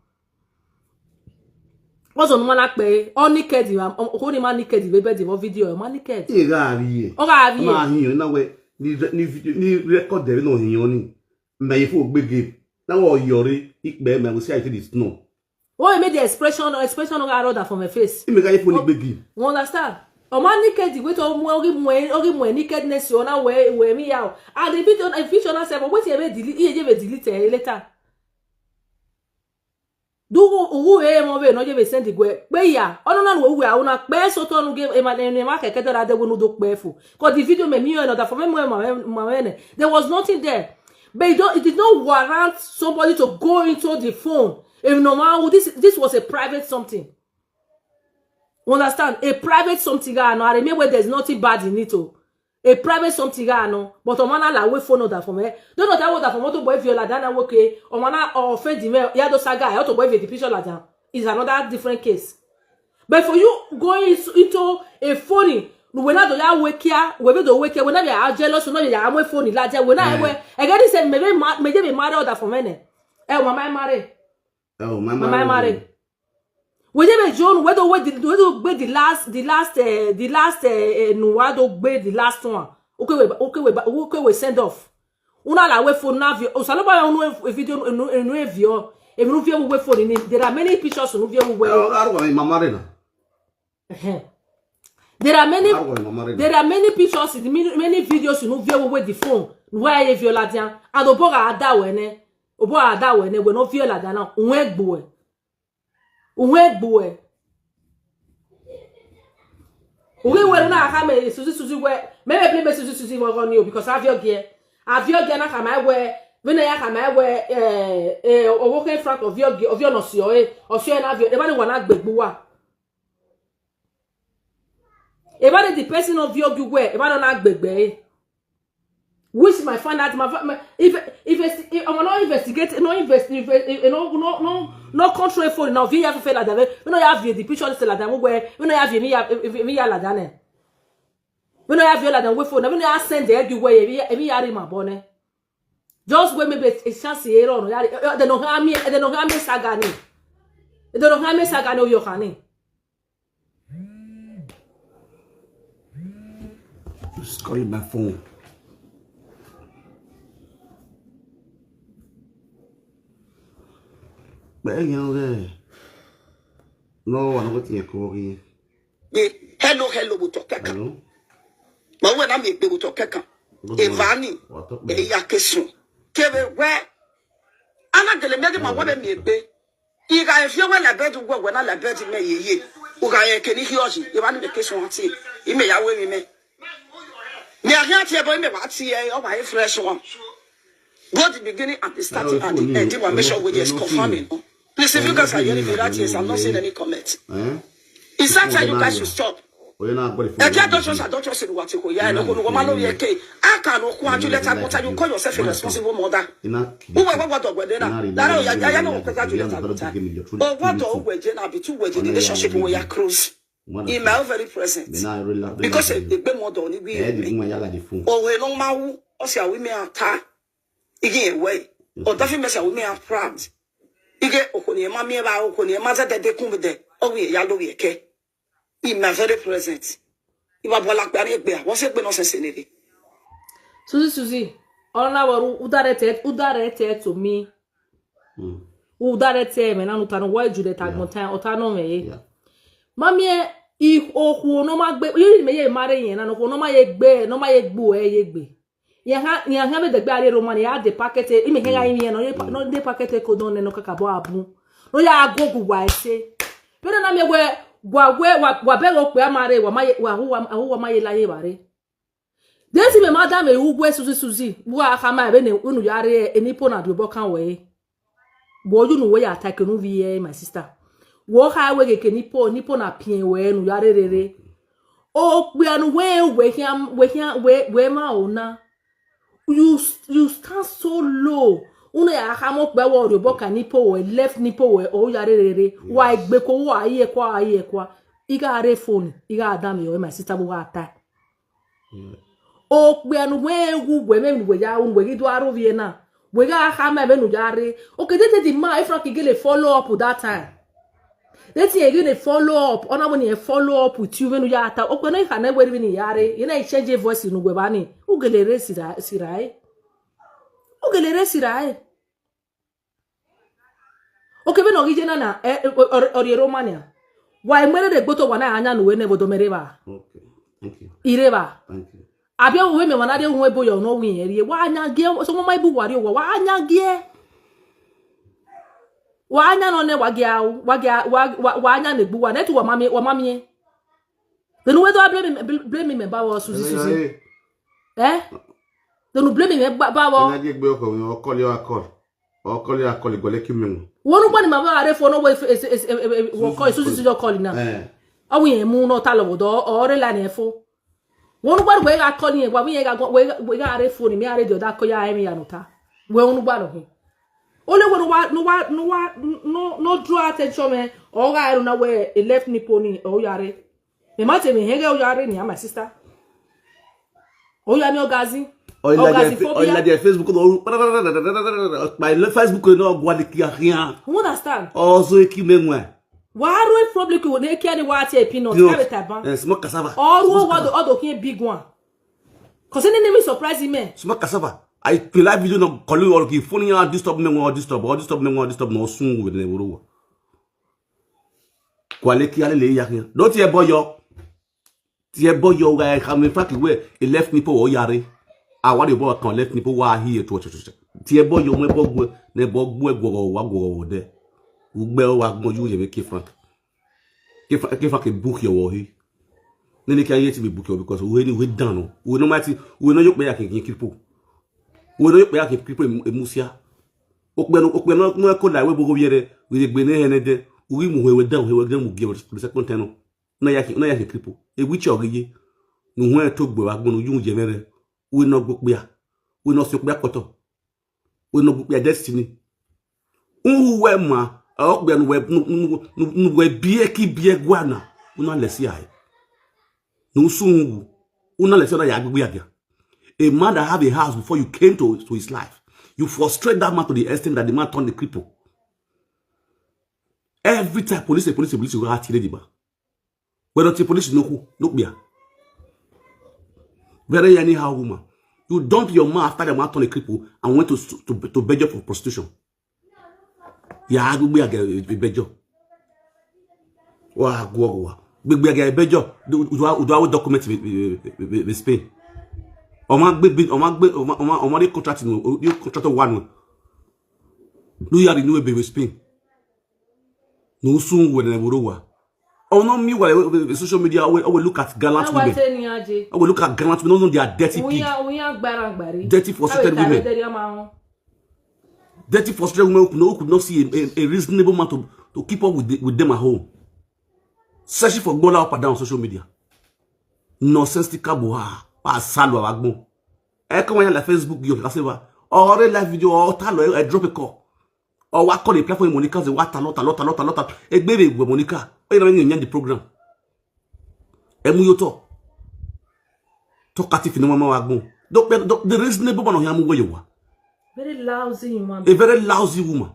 Was on one pe. All naked you am only man naked we be the video man naked. Ị ga-arị ihe. Ọ ga-arị ihe. Ma ahụ na we ni ni video ni record there no hin oni. Me if we gbege. Na wo yori ikpe me we see I feel this no. Why make the expression expression of our order for my face? Ị me ga ifu ni gbege. You understand? Ọma naked wey to mu ogi mu ogi mu nakedness yo na we we mi ya o. And the video if you na say but wetin e be delete e je be delete eh, later. Do who who e mo be no je be send gwe. Pe ya. Ono na we we a una pe so to nu ge e ma e ma keke do da de we nu do pe fu. 'Cause the video me mi yo another for me mo ma ma ne. There was nothing there. But it, don't, it did not warrant somebody to go into the phone. If no man, this this was a private something. You understand? A private something, I know. I remember where there's nothing bad in it. Oh. A private something, I know. But on man, I will phone that for me. Don't know that what that for motor boy viola that I okay. On man, I offend me. Yeah, those guy. I to boy the picture like that is another different case. But for you going into, into a phone, when I do ya wake here, when we do wake here, when I be jealous, when I be I'm phone like that, when I we again say maybe maybe be married order for me. Eh, mama marry. Oh, mama marry. We dey be John, we do we the we do be the last the last uh, the last uh, uh, no we do be the last one. Okay, we okay we okay we send off. Una la we phone na view. O salo ba unu video unu unu view. E unu view we phone ni. There are many pictures unu view we. Oh, I don't mama marry na. There are many there are many pictures in many, many videos you know view with the phone. Where you view la dia? And obo ga ada we ne. Obo ada we ne we no view la dia na. Unwe gbo e. Unwe gbo e. Uwe we na ha me Suzi Suzi we. Me me play me Suzi Suzi we on you because have your gear. Have your gear na ha my we. We na ya ha my we. Eh eh owo ke front of your gear of your no sio eh. Osio na have your. Everybody wanna gbegbu wa. Everybody the person of your gear. Everybody na gbegbe eh. Which my fan that my, fa- my if if it's if I'm not investigate no invest if if- you know no no no control phone now via fail like that we no have the picture say like that we we no have me ya me ya like that ne we no have you like that we phone we no have send everywhere me ya me ya my bone just wait maybe a chance here on ya they no have me they no have me sagani they no have me sagani o yo kani Just calling my phone. But you know, no one what you call here. Ye, hello, hello, buto keka. Hello? Ma we na mi egbe buto keka. Evani, e ya kesun. Kebe we. Ana gele mege ma we mi egbe. Iga efie we la bed we we na la bed me ye ye. Uga ye keni hioji. Evani me kesun ati. Ime ya we mi me. Me a hia tie boy me wa tie o wa fresh one. Both the beginning and the starting and the end. You want make sure we just confirming. Please, if you guys are hearing me right, yes, I'm not seeing any comments. Eh? It's that time you guys should stop. Oye na agbali fún Ẹ jẹ́ don't trust, don't trust in what you hear. No, no, no, no, no, okay. I can no, you let her go. You call yourself a responsible mother. Who were what of whether that? That I am not congratulate her with her. Oh, what do we do now? Between we relationship we are close. In my own very present. Because a big mother only we. Ẹ di fún wọn yálà di fún. Oh, we no matter. Us are women are tired. Again, way. Or that mess women are proud. Ige okoni ema mi eba okoni ema za dede kun de. Oh, we ya lo we ke. In my very present. Iwa bola pe ani egbe. Wọ́n ṣe pé nonsense ni. Suzi Suzi. Ona waru udarete udarete to me. Udarete me na nutano wa ju de tagmon tan otano me ye. Yeah. Mami e i oku no ma gbe. Yiri me ye mare yen na no ko no ma ye gbe no ma ye gbu e ye gbe. Nya ha nya ha me de gbe are Roman ya de packet e ime he ga imi no ye pa- no de packet e ko don ne no kaka bo abu. No ya go gu wa ese. Pero na me we wa we wa wa be go pe amare wa ma ye wa hu wa hu wa ma ye la ye bare. Desi me madam e ugwe Suzi Suzi. Wa ha ma be ne unu ya re eni po na du bo kan we. Bo you no we ya take no vi e my sister. Wo ha we ke ni po ni po na pien we nu ya re re re. O pe anu we we hiam we hiam we we ma o na. You you stand so low. Una ya ha mo pe wo ri bo ka ni po we left ni po we o ya re re re. Wa egbe ko wa aye ko aye ko. Iga re phone iga adam yo my sister bo wa ta. O pe anu we wu we me we ya un we gi do aro vi e na. We ga ha me be nu ya re. Okay, they take the man if not get a follow up with that time. They take again a follow up. Ona when you follow up with you when you are ta. Okay, no you can never even yare. You know change your voice in we bani. U gele re sira sira e. U gele re sira e. Okay, be no gije na na eh or or Romania. Why mere de gboto wa na anya nu we ne bodo mere ba. Okay. Thank you. Ire ba. Thank you. Abi o we me wa na de un ebo yo no wi eri. Wa anya ge so mo mai bu wari o wa anya ge. Wa anya no ne wa ge a wa ge wa wa anya ne gbu wa ne tu wa mami wa mami. Then we do blame me blame me ba wa Suzi Suzi. Eh? Then blame me ba ba wa. Ẹ jẹ́ gbé ọkọ̀ mi, ọkọ̀ lé ọkọ̀. Ọkọ̀ lé ọkọ̀ lé gbọ́lé kí mi mú. Wonu gbani ma ba are fo no we wo ko Suzi Suzi yo call na. Eh. Awi en mu no ta lo do o re la ne fo. Wonu gbani we ga call ni wa wi en ga we we ga are fo ni mi are do da ko ya e mi ya no ta. We wonu gbani he. O le wonu wa no wa no wa no no draw attention me. O ga eru na we e left ni poni o ya re. Me ma te me he ga o ya re ni my sister. O ya mi ogazi. Oil Ogazi like oil phobia. Like Facebook no. My Facebook no go like rien. You understand? Also eki me mwa. Wa ro public wo ne ke ni wa te peanut ka be taban. Eh, small cassava. Oru wa do odo kin big one. Cause any name surprise me. Small cassava. I play live video no call you all ki phone ya disturb me or disturb or disturb me or disturb no soon with the woro. Kwale ki ale le ya. Don't ye boy yo. Ti e boy yo ga ka me fa ki we e left ni po o yare. A wa de boy kan left ni po wa hi e to to. Ti e boy yo me bo gwe ne bo gwe gwo wa gwo de. Ugbe o wa gbo yu ye me ki Frank. Ki Frank ki Frank e book yo wo hi. Nene ki aye ti be book because we ni we dan no. We no mati, we no yok be ya kin kin kripo. We no yok be ya kin kripo e musia. Okpe no, okpe no, no ko la we bogo yere. We de gbe ne hene de. We mu we dan, we dan mu gi we second ten no. Na ya kin, na ya kin kripo. E which ogeye. No we to gbe wa gbon no yun je mere. We no gbo pe ya. We no so pe akoto. We no gbo pe destiny. Uwe ma, okpe no we, no we bie ki bie gwana. Una lesi ai. No sungu. Una lesi na ya gbigbi aga. A man that have a house before you came to, to his life. You frustrate that man to the extent that the man turned a cripple. Every time police, police, police, you go out the man. Whether the police no ku, no be. Very anyhow woman. You dump your man after the man turned a cripple and went to to to beg for prostitution. Ya gbigbi aga ebejo. Wa gwo wa. Gbigbi aga ebejo. Udu udu document with Spain. Oma gbigbi, oma gbe, oma oma oma the contract no, the contract one. No ya renew be with Spain. No soon when I will wa. Oh no, me while social media, I will, I will look at gallant women. I will look at gallant women, no, no, they are dirty pig. Uya uya gbara gbari. Dirty frustrated women. Dirty frustrated women who could not, who could not see a, a, a reasonable man to, to keep up with, the, with them at home. Searching for gola up and down on social media. Nonsensical boha. Pa salo agbon. E ko wa la Facebook yo ka se wa. Or a live video or ta lo e drop a call. Or wa call a platform Monica se wa ta lo ta lo ta lo ta lo ta. E gbe be Monica. O ina ni nyan the program. E mu yo to. Talkative ni mama wa gbon. The reasonable man o ya mu we yo wa. Very lousy woman. A very lousy woman.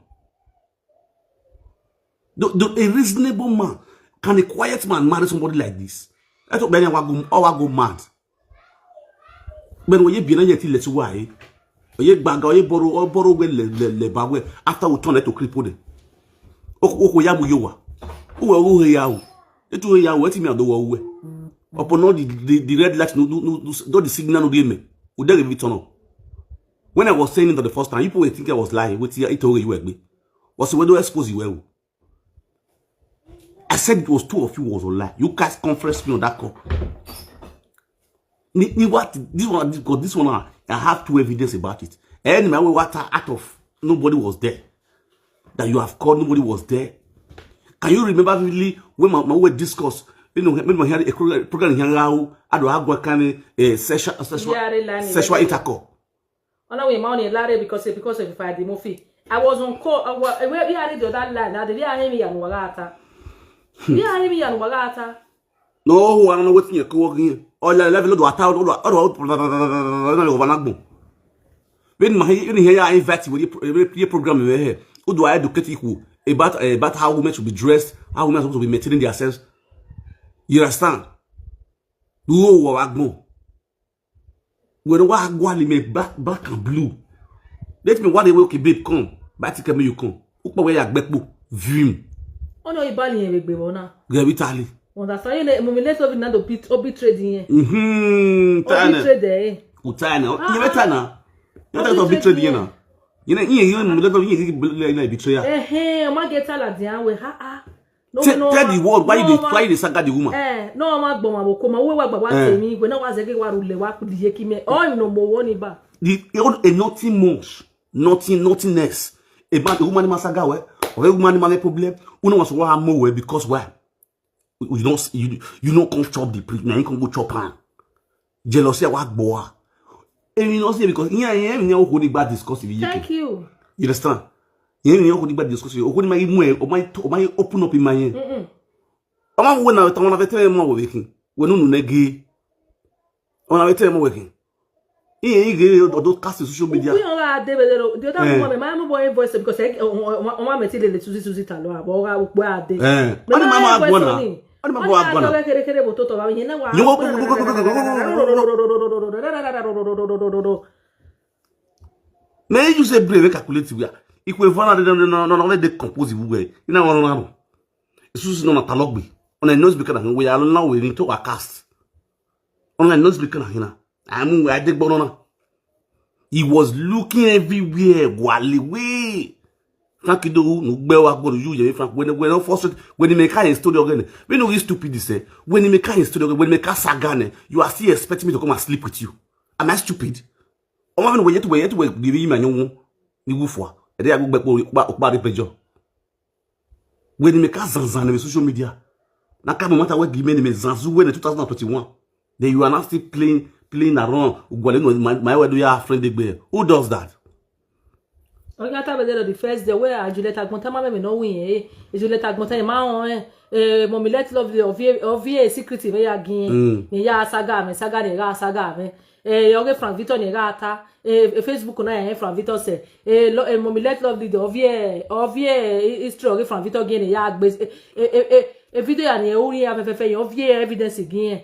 The, the, a reasonable man, can a quiet man marry somebody like this? I thought Benny wa go, wa go mad. But when you be na yet let why? You baga, you borrow, or borrow well le le le ba well. After we turn it to cripple them. Oko oko ya mu yo wa. Uwe uwe ya u. Etu ya u eti mi ado wa uwe. Upon all the, the, the red light, no, no, no, no, the signal no dey me. We dey give it turn on. When I was saying it the first time, people were thinking I was lying. Wait till I told you, was when do expose you well. I said it was two of you was online. You guys conference me on that call. Ni, ni what this one, this, this one, I have two evidence about it. Anyway, what out of nobody was there. That you have called, nobody was there. Can you remember really when my, my word discuss? You know, when my hear a program, program in Yangao, I do have what kind of uh, sexual, sexual, sexual intercourse. Ona we ma oni lare because because of Friday Murphy. I was on call. I was, we we are the other line. Now the we are him yan wagata. We are him yan wagata. No, who I don't know what you call again. All the level of the town, all the all the. When my in here, I invite you with your program in here. Who do I educate you about about how women should be dressed, how women are supposed to be maintaining themselves? You understand? Who are we? When wa gwali me black, black and blue. Let me what they will babe come. But take me you come. Ukpa where ya gbekpo. Vim. Oh no, ibali yẹn gbegbe wọn náà. Gẹ̀rí tali. Wọ́n dà sáyé lé mo mi lé sóbi náà tó bit obi trade yẹn. Mhm. Obi trade ẹ̀. Kò tá ẹ̀ náà. Ìyẹn mẹ́ta náà. Yóò tẹ́ tó bit trade yẹn náà. Yẹn náà ìyẹn yóò mú lẹ́tọ̀ yẹn kí lẹ́yìn náà betrayal. Ẹ̀hẹ́n, ọmọ gẹ̀ẹ́tà làdìyàn wẹ̀ ha ha. No, Te- no, tell the world why no, you dey why you dey saga the woman. Eh, no, ma gbọmọ àbòkọ ma wíwá gbàgbà Eh. Tèmi ìwé náà wá zẹgẹ wá rulẹ̀ wá kú dìye kí mẹ. All you know mo wọ́n ní bá. The a nothing much, nothing, nothing else. A man, a woman ma saga well, or a woman ma problem. You know what's why I'm more because why? You don't you you don't come chop the prick. Now you can go chop am. Jealousy wa gbọ́ wa. Èmi no say because yẹn yẹn yẹn o kò ní gba discuss ibi yìí. Thank you. You understand? Yẹn yẹn o kò ní gba discuss ibi. O kò ní ma imu ẹ, o ma o ma open up in my yẹn. Mm-mm. Ọmọ wo na tọmọ na fẹ́ tẹ́ mọ wọ wekin. Wo nunu negi. Ọmọ na fẹ́ tẹ́ mọ wekin. Iye ige ọdọ cast social media. Uku yan la de be lo. The other woman, my mobile voice because I, o ma me ti le le Susie Susie ta lo abo ga upo ade. Eh. Wọ́n ní mama agbọ́nà. Wọ́n ní mama agbọ́nà. Kere kere bo to to ba yẹn na wa. Yẹn wọ́n. May you say brave calculate we are. If we find out no no no no no they compose we. Ina wọn na no. Susie no na talogbe. On a nose because we are now we need to cast. On a nose because na hina. Amu we ade gbọ́nà na. He was looking everywhere. Wale we. Frankie Dowu, no gbe wa go you, Yemi Frank. When, when no frustrate, when you make a story again, we know you stupid this, eh? When you make a story again, when you make a saga, eh, you are still expecting me to come and sleep with you. Am I stupid? Ọmọ mi wẹ̀yẹ́ tó wẹ̀yẹ́ tó wẹ̀ gírí yìí mà yẹn wọ́n ní wúfọ̀. Ẹ̀dẹ́ yà gbogbo ẹ̀pọ̀ ọ̀pá ọ̀pá rẹ̀ pẹ̀jọ́. When you make a zanzan on social media, na come matter what give me zanzu when in two thousand twenty-one. Then you are now still playing playing around. Ugwale no my my way do ya friend degbe. Who does that? Oga Tabedelo the first day where Juliet Agbonta ma me no win eh. Juliet Agbonta ma on eh. Eh, Mommy Let Love the Ovie Ovie secret me ya gin. Me ya saga me saga de ga saga me. Eh, oge Frank Victor ne ga ata. Eh, eh, Facebook na eh Frank Victor se. Eh, lo, eh, Mommy Let Love the Ovie Ovie history oge Frank Victor gin ya gbe. Eh, eh, eh, eh, video ya ni ori ya fefefe Ovie evidence gin.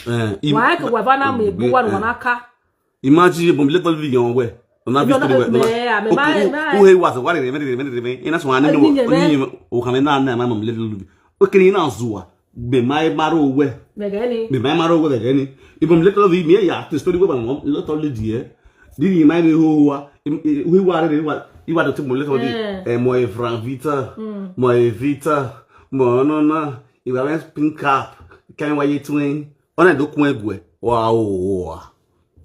Eh, im- Wa ke wa bana me bu wa na ka. Imagine Mommy Let Love the on where. On that No, video no, where. me, I mean, my- my- Who he was what did they and that's why I Ni- ni- know. O kame na na my Mommy Let Love. Okay, you know Zua. Be my maro where. Me gani. Be my maro where again. If Mommy Let Love me ya the story where my mom let all the year. Did you mind who who who who who who the Mommy Let Love? Eh. Eh, my Frank Vita. My Vita. Mo no no. You have pink cap. Can why you twin? Ona do kun egwe. Wow. Wow.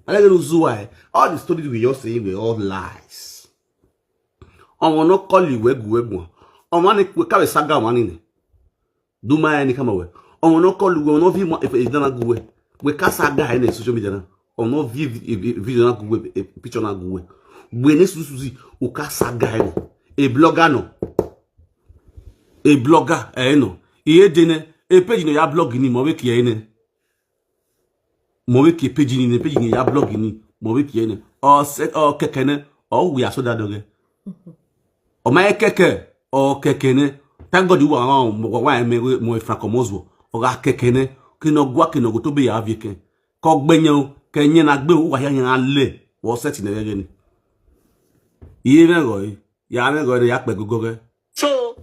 I don't know why. All the stories we just say were all lies. Ọmọ no call you wegu wegu. Ọmọ ni we ka we saga wani ni. Do my any kama we. Ọmọ no call you no vi mo if e dana gu we. We ka saga any social media na. Ọmọ vi vi- vi- video na gu we e picture na gu we. We ni susuzi o ka saga any. A blogger no. A blogger eh no. Iye dene e page no ya blog ni mo we ki ene. Mo we ki page ni ne page ni ya blog ni mo we ki ene. O se o kekene o we aso da doge. O ma keke o kekene. Thank God you are mo wa me mo fra komozo. O ga kekene kino gwa kino go to be ya vie ken. Ko gbenye o kenye na gbe o wa ya yan le. Wo set ne gege ni. Iye me go yi. Ya me go ya pe gogo ge. So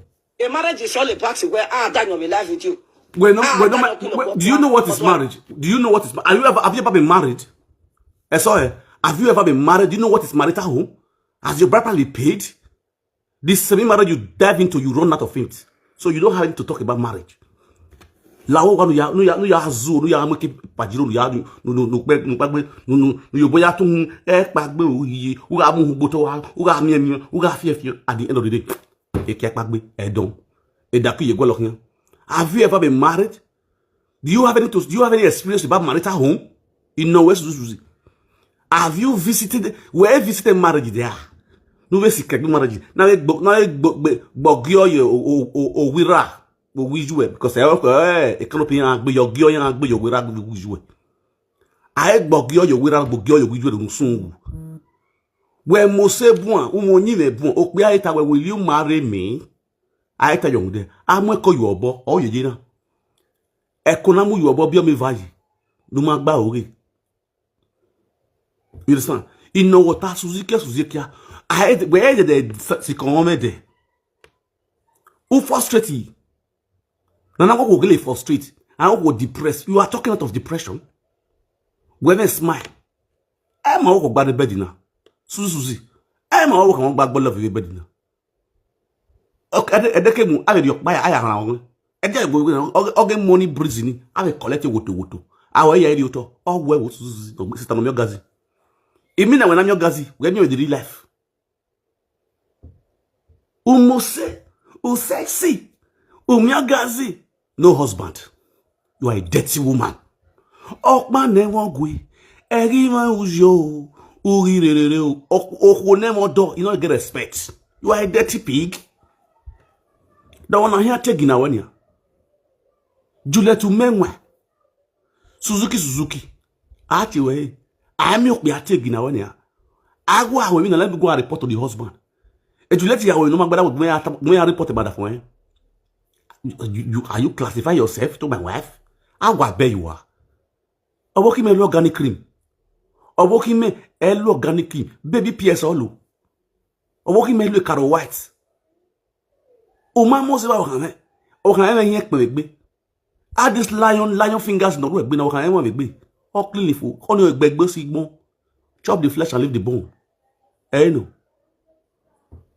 a marriage is all about where I done your live video. Wait, no, Ah, wait, no, that ma- don't put wait, up do you know what is what- marriage? Do you know what is? Are you ever have you ever been married? I saw her. Have you ever been married? Do you know what is marital home? Has your bride probably paid? This semi marriage you dive into, you run out of it. So you don't have to talk about marriage. Lawo wa no ya no ya no ya zu no ya mo ki pajiro no ya no no no pe no pagbe no no no yo boya tun e pagbe o yi o ga mu gbo to wa o ga mi mi o ga fi fi at the end of the day e ke pagbe e don e da ki ye gwo lo kan. Have you ever been married? Do you have any to, do you have any experience about marital home? In no way, Suzuki. Have you visited where visited marriage there? No way, secret marriage. Now it bog now it bog bog yo yo o o o wira o wiju because I eh e kan opinion agbe yo gyo yan agbe yo wira go wiju. I bog yo yo wira go gyo yo wiju no sun. We mo se buan, umo nyi me buan, o pe aita we will you marry me? Aita yo de. Amo ko yo obo, o ye na. E ko na mu yo obo bi o mi vayi. No ma gba ore. You understand? Ino wo ta Suzuki Suzuki a. I we e de si kon me de. U frustrate. Na na go go frustrate. I go depressed. You are talking out of depression. Women smile. E ma wo gba de bed na. Suzuki. E ma wo kan gba gbo love bed na. Okay, ede ke mu ade yo pa ya aya ran won. Ede gbo oge money breeze ni. Ade collect woto woto. Awo ya ri oto. O we wo Suzuki. Sister no mi ogazi. Imi na we na mi ogazi. We mi o di real life. Umose, usexy, umyagazi, no husband. You are a dirty woman. Okpa ne won gwe, eri ma ujo, uri rerere o, okwo ne mo do, you no get respect. You are a dirty pig. That one here taking away. Juliet Umenwe. Suzuki Suzuki. Ati we. Ami okpe ati egina we ni a. Agwa we mi na let me go and report to the husband. E Juliet ya we no magbada we me ata me report about for eh. You, you are you classify yourself to my wife? Agwa be you are. Oboki me lo organic cream. Oboki me e lo organic cream. Baby P S all. Oboki me lo caro white. O ma mo se ba o kan me. O kan me yen pe gbe. Add this lion lion fingers no we gbe na o kan me gbe. O clean fu. O ni gbe gbe si gbon. Chop the flesh and leave the bone. Eh no.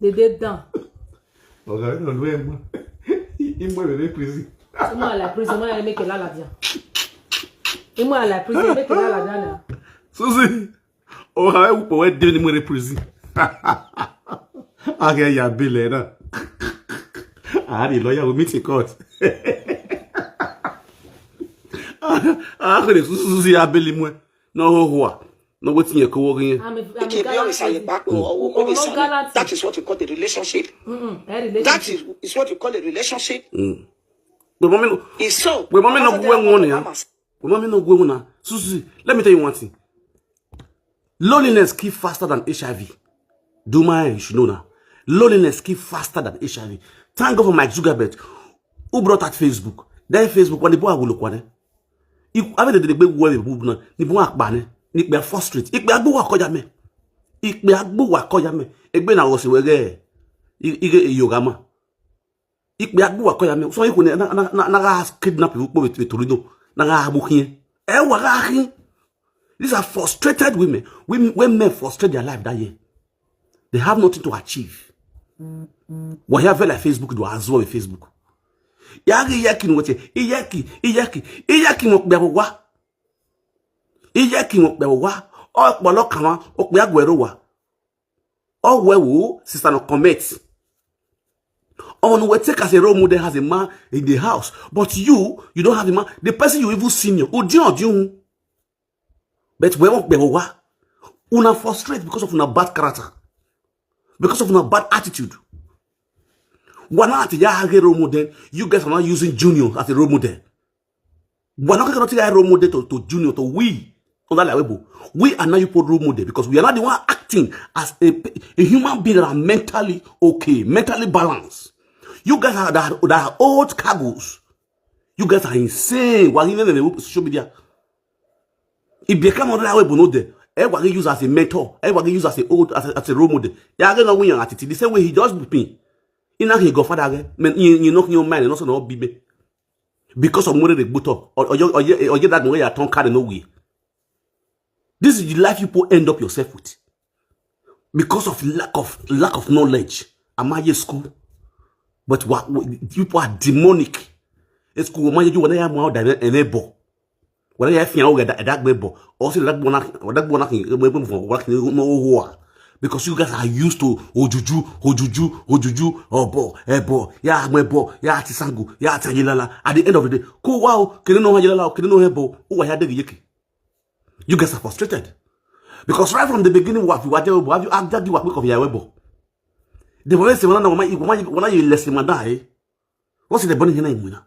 They dey down. Oga, no do emo. Emo dey prison. Imo ala prison, imo ala make a lala there. Imo ala prison, make a lala there now. Susie, oga, we put we dey in prison. Aga ya bele na. Ah, the lawyer will meet in court. Ah, Susie, Susie, I believe me. No, who? No, what's in your co-working? I'm a, I'm a Ike gallant Beyonce person. Ayepakpo or Owo Ọmọ Sani. Gallant. That is what you call the relationship. Mm-mm, that relationship. That is, is what you call a relationship. But mommy, no, It's so. but mommy, no That's go what and warn they ya. call But mommy, no go and warn ya. Susie, let me tell you one thing. Loneliness kill faster than H I V. Do my, you should know now. Loneliness kill faster than H I V. Thank God for Mark Zuckerberg, who brought out Facebook. Then Facebook, when the boy will look one. If I mean the big boy will now, the boy akpane, the boy frustrate, the boy akpane, the boy akpane, the boy na was wege, the yoga man. Ikpe agbuwa koya me. So you na na na na kidnap you with Torino. Na ga abukin. E wa ga hin. These are frustrated women. Women, when men frustrate their life that year, they have nothing to achieve. Wa ya vela Facebook do azo Facebook. Ya gi yakin wote. Iyaki, iyaki, iyaki mo gbe wa. Iyaki mo gbe wa. O polo kan wa, o pe agwero wa. Oh well, oh, sister, no comment. Oh, no, we take as a role model has a man in the house, but you, you don't have a man. The person you even senior, oh, do you, do you? But we won't be what? Una frustrate because of una bad character, because of una bad attitude. One at ya have a role model. You guys are not using Junior as a role model. We're not going to take a role model to, to Junior, to we. Under Lawebo. We are now you put role model because we are not the one acting as a, a human being that are mentally okay, mentally balanced. You guys are that, that are old cargoes. You guys are insane. Why you never social media? If they come on Lawebo, no there. Everybody use as a mentor. Everybody use as a old as a, as a role model. Yeah, I don't know when you're at it. The same way he does with me. He not he godfather again. Man, you you knock your mind and also not be me. Because of money they put up. Or or you or you or you that way you turn carry no way. This is the life people end up yourself with. Because of lack of lack of knowledge. Am I school? But what people are demonic. It's cool. Am I you want to have more than an able? Wala ya fi awo da da gbe bo. O si da gbo na da gbo na kin gbe gbe fun wa kin mo wo wa. Because you guys are used to ojuju, ojuju, ojuju, obo, ebo, ya agbo ebo, ya ati sangu, ya ati ayelala. At the end of the day, ko wa o, kini no ayelala o, kini no ebo, o wa ya de yeke. You guys are frustrated. Because right from the beginning, wa fi wa je ebo, have you act that you wa quick of ya ebo. The one say, "Wana na wama, wama, wama you less than that, eh?" What's the burning here now?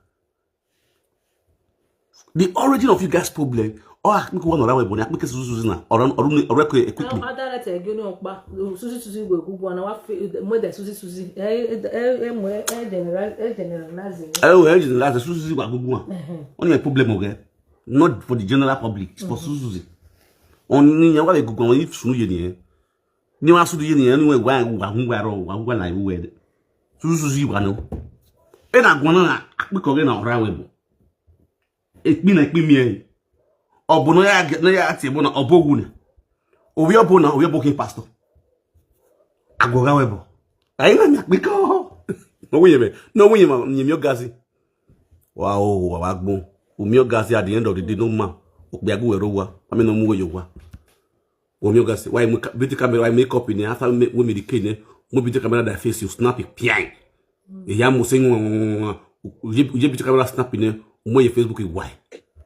The origin of you guys' problem, or I think one or other, I think it's Susie now, or or or quickly. Ada rete egi ni opa susi susi gwe gugu na wa fi mo de susi susi e e e mo e general e generalize. Oh, eh, generalize Susie gwa gugu. Only a problem, okay? Not for the general public, it's for Susie. Only ya wa gugu if sunu ye ni. Ni wa sudu ye ni ni we gwa gwa hu gwa ro wa gwa na iwe de. Susu susu wa no. E na gwa na akpiko ge na ora we bo. Ekpi na ekpi mi e. Obo no ya ge- no ya ati bo na obo wu na. Owi obo na owi obo ke pastor. Agoga we bo. Ai na mi akpiko. No wi ye me. No wi ye ma ni mi ogazi. Wa o wa wa gbon. Umi ogazi at the end of the day no ma. Okpe agu we ro wa. Ami no mu we yo wa. Why make beauty camera, why make up in after we me the cane? Mo beauty camera that face you snap it piang. Ya mo say you beauty camera snap in mo your Facebook why?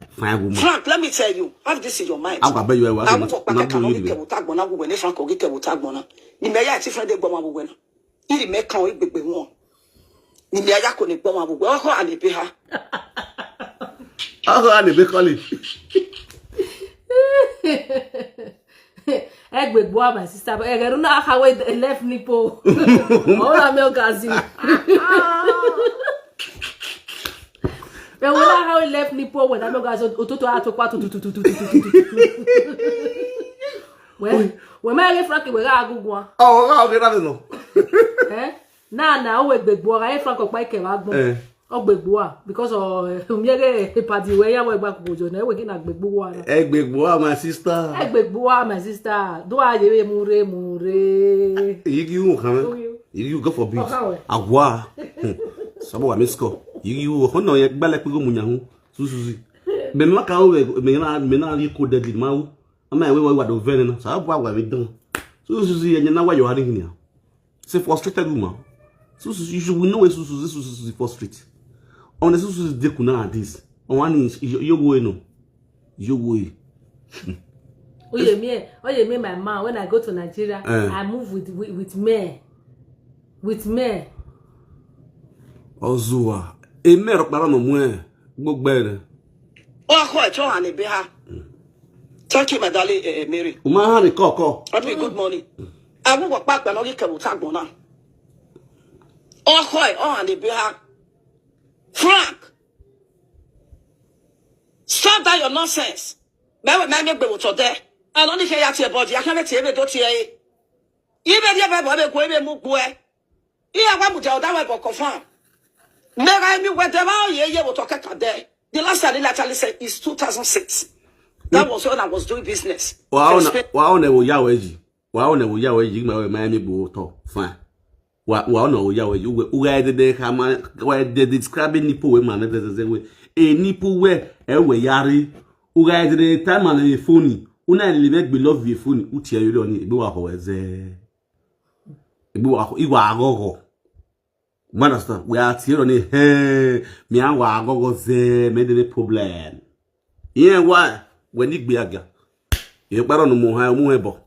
Fine woman. Frank, let me tell you, have this in your mind. I will bet you I was not doing it. Ke wutagbona wo ne Frank ogi ke wutagbona. Ni me ya ti friend de gboma wo na. Iri me kan o igbegbe won. Ni me aya ko ne gboma wo. Oho ani be ha. Oho ani be calling. Egbe gbua my sister, but egbe na how we left nipo. Ola me ogazi. Me we na how we left nipo when I me ogazi ototo ato kwa tu tu tu tu tu tu tu tu. We we me le Frank we ga agugwa. Oh, okay, that is no. Eh? Na na o egbe gbua, e Frank okpa ike wa gbon. Eh. Ogbegbua because of miere padi we ya we gba kujo na we kina gbegbuwa na. Egbegbua, my sister. Egbegbua, my sister. Do aye we mure mure. Yigi u kan. Yigi u go for beat. Agwa. Sabo wa misko. Yigi u ho no ye gbale pe go munyahu. Susuzi. Me ma ka o we me na me na ri ko deadly ma u. Ama we we wa do vene na. Sabo wa we don. Susuzi ye na wa yo hari ni. It's a frustrated woman. Susu, you should know where Susu, Susu, Susu is frustrated. On the Susu is deku nowadays. On one is you go no. You go. Oye me, oye me, my man. When I go to Nigeria, eh. I move with with, with men, with men. Ozuwa, eme rokpara no mu e gbogbo ere. Ọkọ ẹ̀ tó hàn níbí ha. Thank you, my darling, eh, eh, Mary. Uma ha ni koko. Happy good morning. Àwọn wọ̀ pàpẹ́ náà rí kẹ̀wò tá gbọ́n náà. Ọkọ ẹ̀ ọ̀hàn níbí ha. Frank, stop that your nonsense. Mẹ́wẹ̀ẹ́ mẹ́mí gbèrò tọ̀ dẹ́. Ẹ lọ ní kẹ́ ya tiẹ̀ bọ́ọ̀dì, akẹ́rẹ́ tiẹ̀ bẹ́ẹ̀ tó tiẹ̀ yé. Ibe die bebo ebe go ebe mu gwe. Iya wa mu je oda we bo confirm. Mera emi we de wa ye ye wo to keka de. The last time I actually said is two thousand six. That was when I was doing business. Wa ona wa ona wo ya we ji. Wa ona wo ya we ji ma we ma emi gbo to. Fine. Wa wa ona wo ya we ji. Uwe uwe de de ka ma we de describing nipo we ma na de de we. E nipo we e we yari. Uwe de de ta ma na phone. Una le me gbe love phone. Uti e yo ni gbe wa ho we ze. Igbo wa igbo agogo. You understand? We are tear on it. Hey, me and wa agogo ze me the problem. Yeah, why? When you be aga, you better no more high more ebo.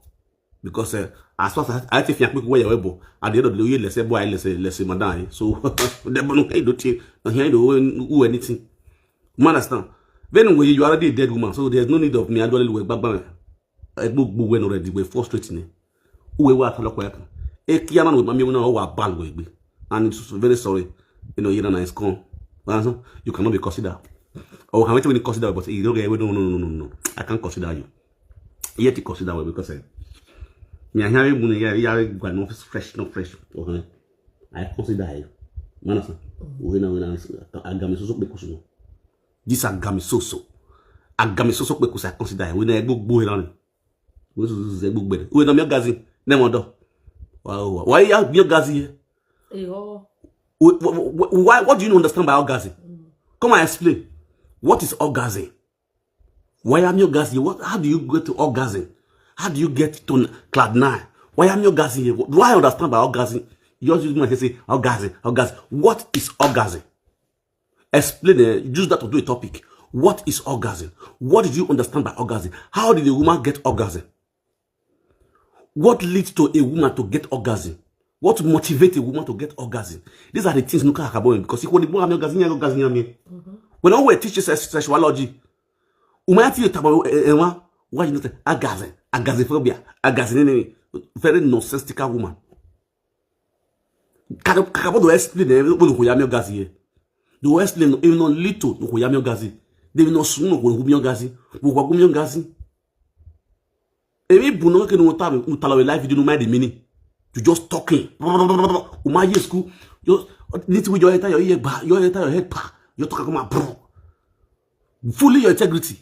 Because uh, as far as I think you quick way ebo, at the end of the day, let's say boy, let's say let's say madam. So the bono hey do tea, no hear do who anything. You understand? Then when you are already a dead woman, so there's no need of me actually we back. Egbogbo when already we frustrating. Uwe wa talk wa kan. E ki ama no ma mi na wa bal we gbe. And it's very sorry. You know, you know, it's gone. You cannot be considered. Oh, how many consider but you don't get no no no no no. I can't consider you. Yet you consider we because eh, me I hear you ya ya gwa no fresh no fresh. Okay. I consider you. Manasa. We na we na agami so so pe kusuno. This agami so so. Agami so so pe kusa consider we na egbogbo he lani. We so so egbogbo. We na mi ogazi. Ne mo do. Wow. Why you mi ogazi? Eyo. Why, what do you understand by orgasm? Come and explain. What is orgasm? Why am orgasm? What? How do you get to orgasm? How do you get to cloud nine? Why am orgasm? Do I understand by orgasm? You just use my say orgasm, orgasm. What is orgasm? Explain it. Use that to do a topic. What is orgasm? What did you understand by orgasm? How did a woman get orgasm? What leads to a woman to get orgasm? What motivates a woman to get orgasm? These are the things nuka hakabon because if you want orgasm, you orgasm. When I teach you sexuality, umati you tabo ewa, why you not orgasm, orgasmophobia, orgasm, very nonsensical woman. Kakabo do explain eh, when you orgasm here. Do explain if not little no orgasm. They will not soon no orgasm. Orgasm. Emi bu no ke no ta mi utala we live video no mind the meaning. You just talking. Uma yes school. You need to your head your ear ba, your head your head pa. You talk come bro. Fully your integrity.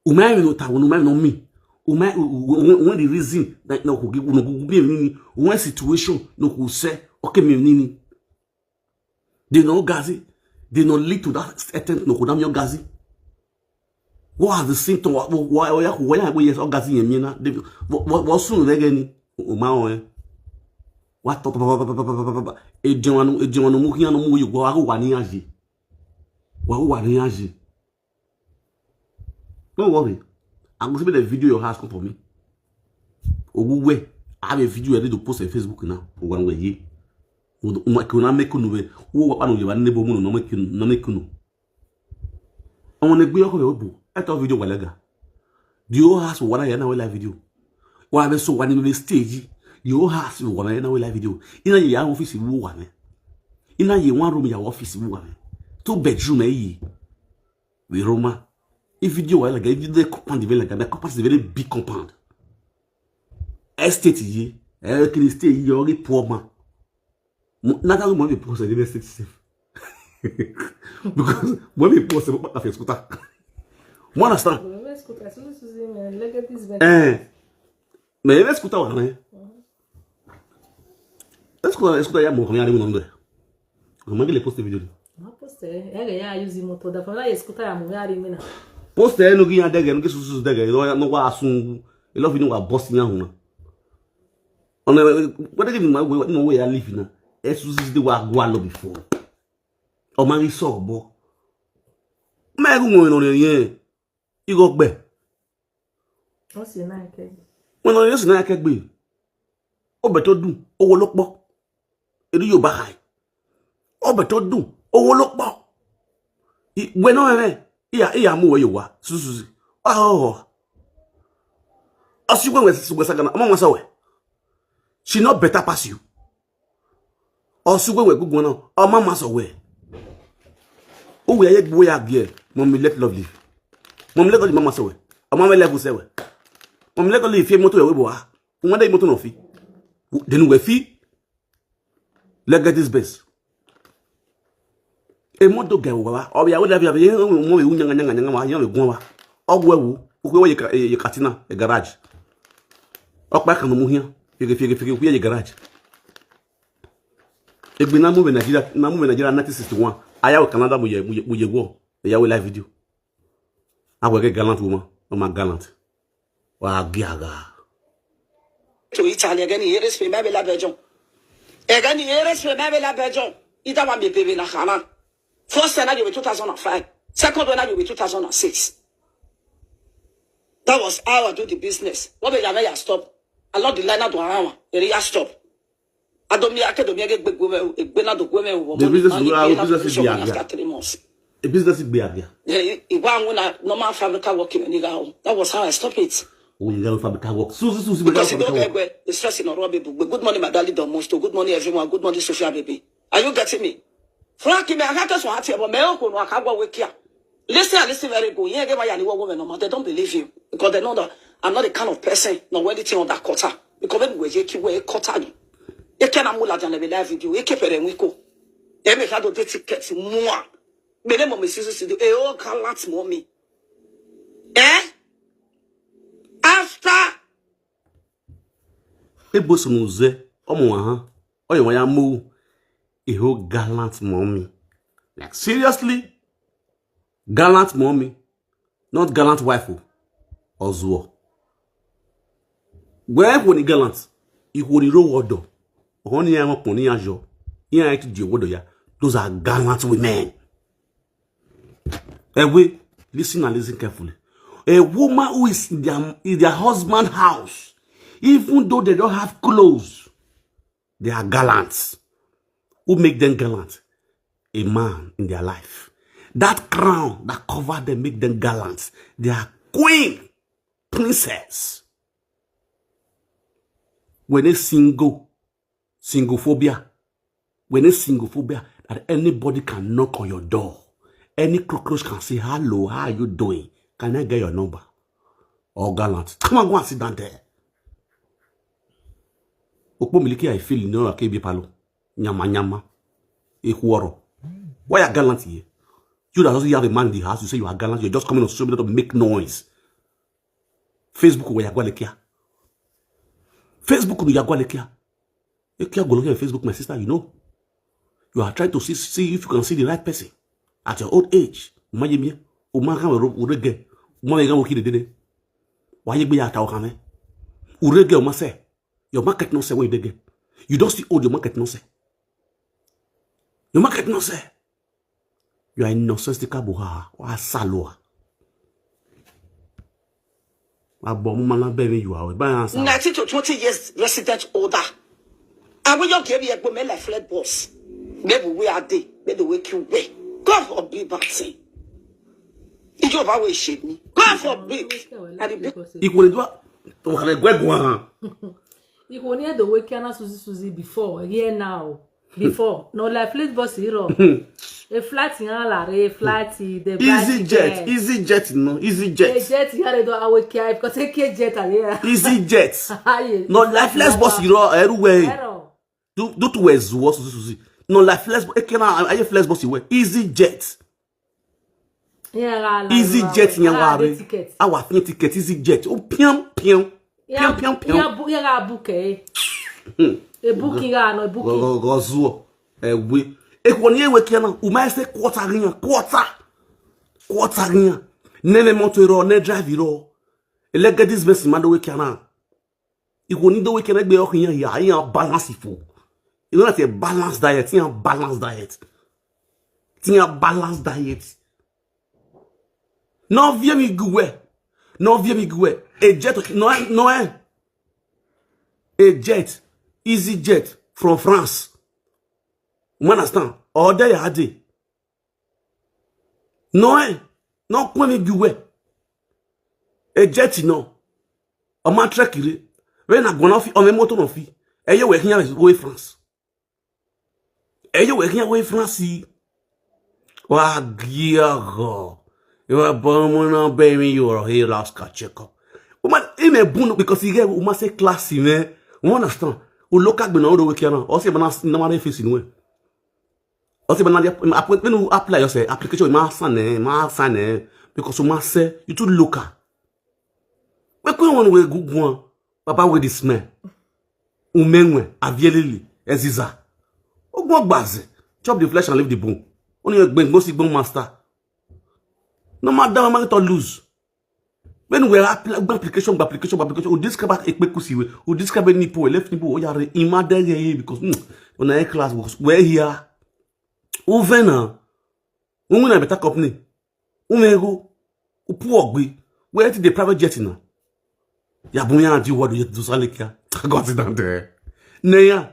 Uma no ta, uma no me. Uma when the reason that no go give no go give me. When situation no go say okay me nini. They no gazi. They no lead to that attempt no kodam your gazi. What are the symptoms? Why why why why yes orgasm yẹn mi na? What what soon they gani? O ma o eh. What pop pop pop pop pop pop. E jẹun anu e jẹun anu mu kiyan mu yugo wa wa ni aji. Wa wa ni aji. Don't worry. I'm going to be the video your house come for me. Oguwe, I have a video ready to post on Facebook now. Oguwe ye. Una make unu we. Wo wa no ye ba ne bo mu no make no make unu. Awon ne gbe oko be obo. E to video wa lega. The whole house wa na ya na we live video. Wa be so wa ni be stage. The whole house wa na ya na we live video. Ina ye ya office wo wa ne. Ina ye one room ya office wo wa ne. Two bedroom e yi. We Roma. If video wa like if they compound be like that compound is a very big compound. Estate ye. Eh, can stay ye only poor man. Not how we be poor so the estate safe. Because when we poor so we have a scooter. You understand? Eh. Me ebe scooter wa ne. Scooter scooter ya mo kan ya ni mo ndo. Mo ma gele post video. Ma post e. E ga ya use motor da fa na scooter ya mo ya ri mi na. Post e no gi ya dege no gi susu dege no wa asun. E lo fi ni wa boss ya hun na. Ona whether give my way no way I live na. E susu de wa gwa lo before. O ma ri so bo. Ma e gu mo no yen. Igho gbe. Wọ́n sì náà kẹ́gbẹ́. Wọ́n lọ yóò sì náà kẹ́gbẹ́. Ọbẹ̀ tó dùn, owó ló pọ̀. Èdè Yorùbá ha yìí. Ọbẹ̀ tó dùn, owó ló pọ̀. Ìwé náà rẹ̀, ìyá ìyá mú wọ Yorùbá, ṣùṣùṣì. Ọ̀họ̀. Ọ̀sùn ìwé ìwé ṣùgbọ́n ṣàgànà, ọmọ wọn sọ wẹ̀. She not better pass you. Osu we we gugu na. O ma ma so we. O we ye gbo ya ge. Mommy let love live. Mommy let love live mama so we. O ma we level se we. Mommy let love live fi moto we bo a. Won de moto no fi. Denu we fi. Let's get this best. E moto ge wa. O ya we love ya mo we nyanga nyanga nyanga wa yan we gun wa. O we wu. O we ye Katina e garage. O pa kan mu hian. Fige fige fige ku ye garage. Egbe na move Nigeria, na move Nigeria nineteen sixty-one. Aya we Canada mo ye mo ye wo. Eya we live video. Awe get gallant woman, no man gallant. Wa giaga. To Italy again, here is me be la bejon. Again, here is me be la bejon. Ita wa me bebe na kana. First one na you two thousand and five. Second one na you two thousand and six. That was how I do the business. What be ya stop? I love the line out to around. Area stop. Adomi ake domi ake gbegbe me egbe na dogwe me wo. The business we are business is be after three months. A business is be agia. Igwa angu na normal fabric work in Niga. That was how I stop it. We go fabric work. Susu susu we go fabric work. The stress in Orobe. Good morning, my darling Don Mosto. Good morning, everyone. Good morning, Sophia baby. Are you getting me? Frankie, me I can't so hati ebo me o ko no akagwa wekia. Listen and listen very good. Yen ge ma ya ni wo women no, they don't believe you because they know that I'm not the kind of person no when anything on that quarter. Because when we ye ki we quarter ni. E ke na mula dan be live video. E ke pere nwi ko. E me ka do de ticket mua. Me ne mo me sisu sidu. E o ka lat mo mi. Eh? After ebo sunu ze omo ha. Oyo wa ya mo. E ho gallant mommy. Like seriously? Gallant mommy. Not gallant wife o. Ozuo. Where when gallant? If when row order. Only I want pony ajo. Here I to the order ya. Those are gallant women. And we listen and listen carefully. A woman who is in their, in their husband house, even though they don't have clothes, they are gallant. Who make them gallant? A man in their life. That crown that cover them make them gallant. They are queen, princess. When they single, single phobia. When they single phobia, that anybody can knock on your door. Any cockroach can say, "Hello, how are you doing? Can I get your number?" Or gallant. Come and go and sit down there. Okpo miliki I feel no akebi palo. Nyama nyama. Ekworo. Why are gallant here? You that doesn't have a man in the house, you say you are gallant. You're just coming on social media to make noise. Facebook where you are going here. Facebook where you are going here. You can't go on Facebook, my sister. You know, you are trying to see, see if you can see the right person at your old age. Imagine me. Uma kan ro urege. Uma kan wo kide dede. Wa ye gbe ya ta o kan me. Urege o ma se. Your market no say when you dey get. You don't see old your market no say. Your market no say. You are a nonsensical buha. Wa salwa. Wa bo mu mana be mi you are. Ba answer. Nineteen to twenty years resident older. Àwọn yóò kéré ẹgbẹ́ mẹ́lẹ̀ flat boss. Maybe we are day. Maybe we kill way. God forbid that thing. Ìjọba wo ìṣe mi. God forbid. I rebuke. Ìkòlè tó wà lẹ́gbẹ̀ẹ́ gbọ́n. Ìkòlè ní ẹ̀dọ̀ wé kí aná suzi suzi before. Here now. Before. No like flat boss hero. A flat in Alare, a flat in the Easy jet, easy jet, no, easy jet. A jet here do awe kia because a K jet are here. Easy jet. No like flat boss hero everywhere. Hero. Do do to where zuwa suzi suzi. No like flat boss. Ekena aye flat boss iwe. Easy jet. Easy jet yan wa re. Awa fin ticket easy jet. O pian pian. Pian pian pian. Ya bu ya ga buke. E buki ga no e buki. Go go zuo. E we. E ko ni e we kiana. U ma se quarter rian, quarter. Quarter rian. Nene moto ro, ne drive ro. E le get this best man do we kiana. Ìwọ ní dówó kẹrẹ gbé ọkùnrin yẹn yà yẹn balance ìfò. You know that a balanced diet, yẹn balanced diet. Yẹn balanced diet. No vie mi guwe. No vie mi guwe. A jet, no, no, eh. A jet, easy jet from France. You understand? All day I dey. No, eh. No, come me guwe. A jet, no. Ọmọ trek re. When I go na fi, ọmọ motor no fi. Eye we here go France. Eye we here go France. Wa giago. You are born na baby you are here last ka check up. Woman, in a boon because you get woman say classy man. You understand? U look at me now the weekend. O se bana na ma face in way. O se bana appointment u apply yourself application ma sign eh, ma sign eh because you ma say you too local. We kwen one way good one. Papa with the smell. Umenwe, avielili, eziza. Ogun ogbaze. Chop the flesh and leave the bone. Only a gbengbo si gbon master. No matter how many to lose. When we apply application, application, application, we describe a quick kusi, we describe a nipo, left nipo, we are in my day because hmm, when I class was where here. Uvena. Uvena better company. Umego. Upu ogbe. Where did the private jet now? Ya bun ya di word you do sale kia. I got it down there. Neya.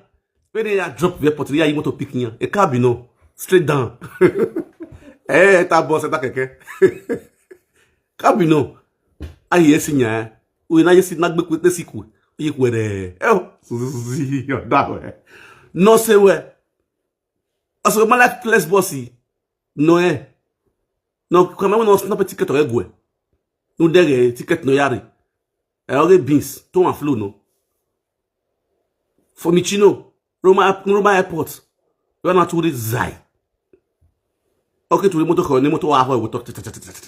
When they are drop the airport, ya you want to pick ya. A cabin no. Straight down. Eh, ta boss ta keke. Cabin no. Ayi esi nya. We na yesi na gbe ku te siku. Yi kwere. Eh, suzi suzi yo da we. No say we. Aso ma like place bossy. No eh. No come on no snap ticket or egwe. No dere ticket no yari. I already beans to and flow no. For me chino. Roma Roma airport. You are not to zai. Okay, to remote call, remote wa ho we talk.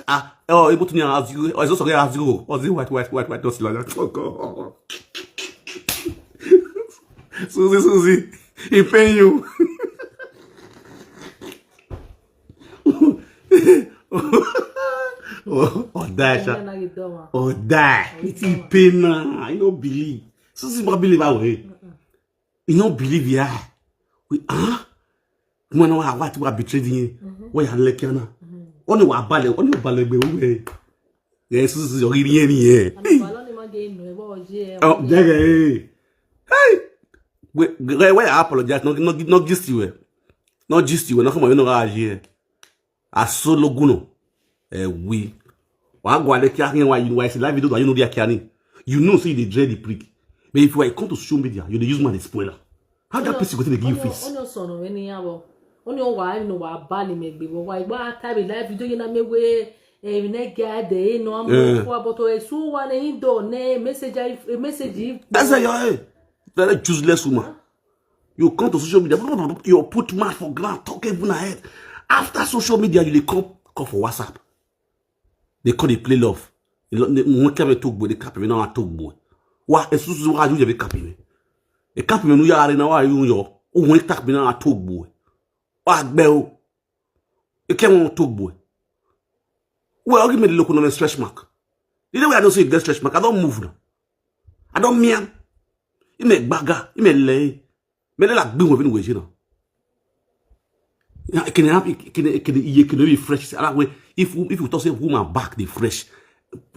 Ah, eh, oh, remote ni azu. Oh, it's also azu. Oh, the white white white white dust like that. Oh God. Suzi, Suzi, he paying you. Oh, oh, die, sha. Oh, die. It is pain now. I no believe. Susie, no believe our way. You no believe, yeah. We, huh? Come on, what, what, what betrayed you? What you like, na? Only what bale, only what bale, we, we. Yes, Susie, you really, yeah. Oh, there, hey. Hey. Wait, wait, wait, I apologize. No, no, no, gist you, eh. No gist you, no, come on, you know how I hear. Asologuno. Eh, we. Wa go ale kia wa you wa si live video wa you know dia kiani. You know say you dey dread the prick. But if you are come to social media, you dey use man dey spoiler. How that person go take dey give you face? Only son of any abo. Only wa no wa bali me gbe wa wa type live video you na me we. Eh, we na get dey no am for but e so wa na indo na message message. That's a your, eh, very useless woman. You come to social media, you put mouth for ground, talk even ahead. After social media, you dey come, come for WhatsApp. They call it play love. They lo-, they won't tell me talk boy, they cap me now, I talk boy. Wa, e susu wa you dey cap me. E cap me no ya are na wa you yo. O won tap me na I talk boy. Wa gbe o. E ke won talk boy. Well, give me the look on the stretch mark. You know where I don't say you get stretch mark. I don't move now. I don't mean. You make baga. You make lay. Me la gbin wo bi ni we na. Can happen, can, can, can be fresh. If, if you talk say woman back the fresh,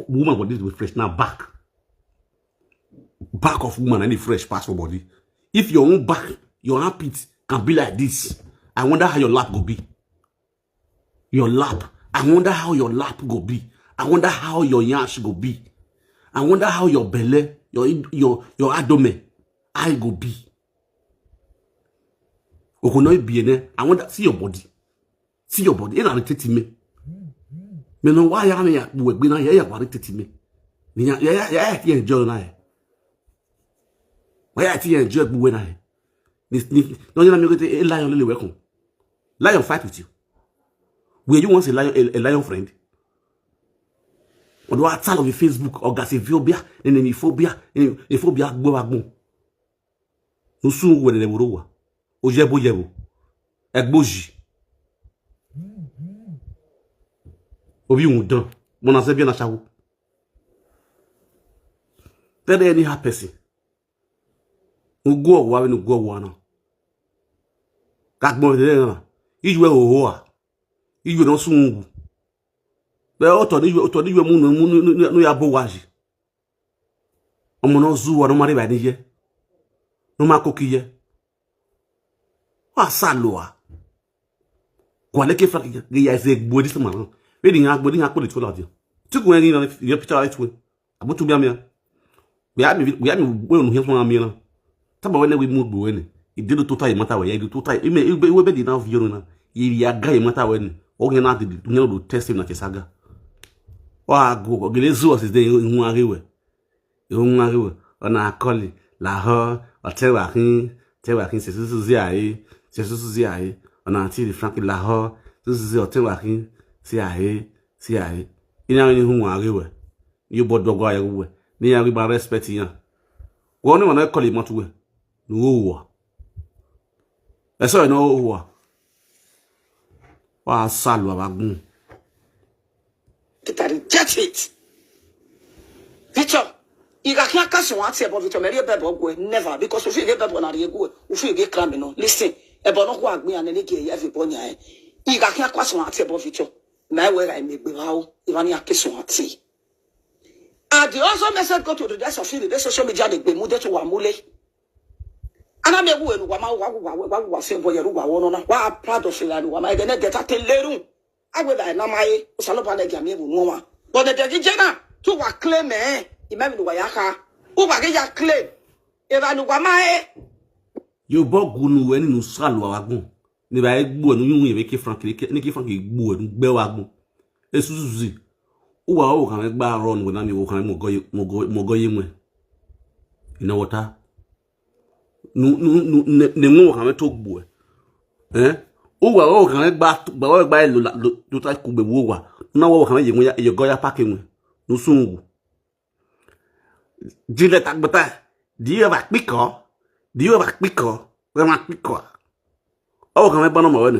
woman body dey fresh now back. Back of woman and the fresh pass for body. If your own back, your armpit can be like this, I wonder how your lap go be. Your lap. I wonder how your lap go be. I wonder how your yansh go be. I wonder how your belly, your, your, your abdomen, how it go be. Okono ibiene. I wonder, see your body. See your body. It irritate me. Me no why ya me ya we gbe na ya ya irritate me. Ni ya ya ya ya enjoy na ya. Why ya ti enjoy gbe na ya. Ni ni no ni na me go te lion lele we kun. Lion fight with you. Were you once a lion, a, a lion friend? Although I tell of the Facebook, or Gassiphobia, and then phobia, and phobia, go back. No soon go the Buruwa. Ojebo yebo. Egboji. Obi undan. Mona sebi na shawo. Tell any hard person. Ugo wa, ugo wa na. Kakmo de na. Ijwe oho a. Ijwe no soon go. Be oto ni ijwe, oto ni ijwe mu no, mu no, no, no ya bo waji. Ọmọ náà zu wa no mari ba ni ye. No ma ko ki ye. Wa sa lo a. Kwa le ke fa ki ya se gbo di sama. We di nga gbo di nga ko le to la di. Tu ko ni na ye picture right way. Abu tu bia mi. We abi we abi we no he so mi na. Taba wene we mu gbo wene. I did to tie matter we, I do to tie. I me we be di na view na. I ya ga matter wene. O nge na di nge do test na ke saga. Wa go go gele zu o si de hu age we. Hu age we. Ona akoli la ho o te wa hin, te wa hin se susu zi aye, se susu zi aye. Ona ti di frank la ho susu zi o te wa hin si aye, si aye. Ina ni hu age we. You both dog wa we. Ni ya we ba respect yan. Wo ni wana call him to we. No wa. E so no wa. Wa salu abagun. That I reject it. Victor, you can't catch one at but Victor Mary Bebo go never because if you get Bebo na you go, if you get cram no. Listen, e bo no go agbe and ni ke everybody. You can't catch one at but Victor. My way I may be how if I catch one at. And the also message go to the rest of you, the social media, they be mude to Wamule. And I may go and Wama, wa wa wa wa wa say boy, wa wa no na. Wa proud of you and Wama, they get at a leru. I will like na my Salopa na Jamie Wuma. But the Jena, to wa claim eh, imagine wa yaka. Uba ya claim. Eva no Wama eh. Yo bo gunu weni no salu abagun. Ni ba egbu enu yun ye ke frank ni ke frank egbu enu gbe wa gun. E susu zi. Uwa o kan gba run we na mi wo kan mo go mo go mo go ye mwe. Ina water. Nu nu nu ne ne mo kan to gbu e. Eh? Uwa o kan gba gba o gba lo lo ta ku gbe wo wa. Na wo kan ye mo ya ye go ya pack mwe. Nu sungu. Jile tagbata. Di yo ba piko. Di yo ba piko. We ma piko. O kan me bono mo we ni.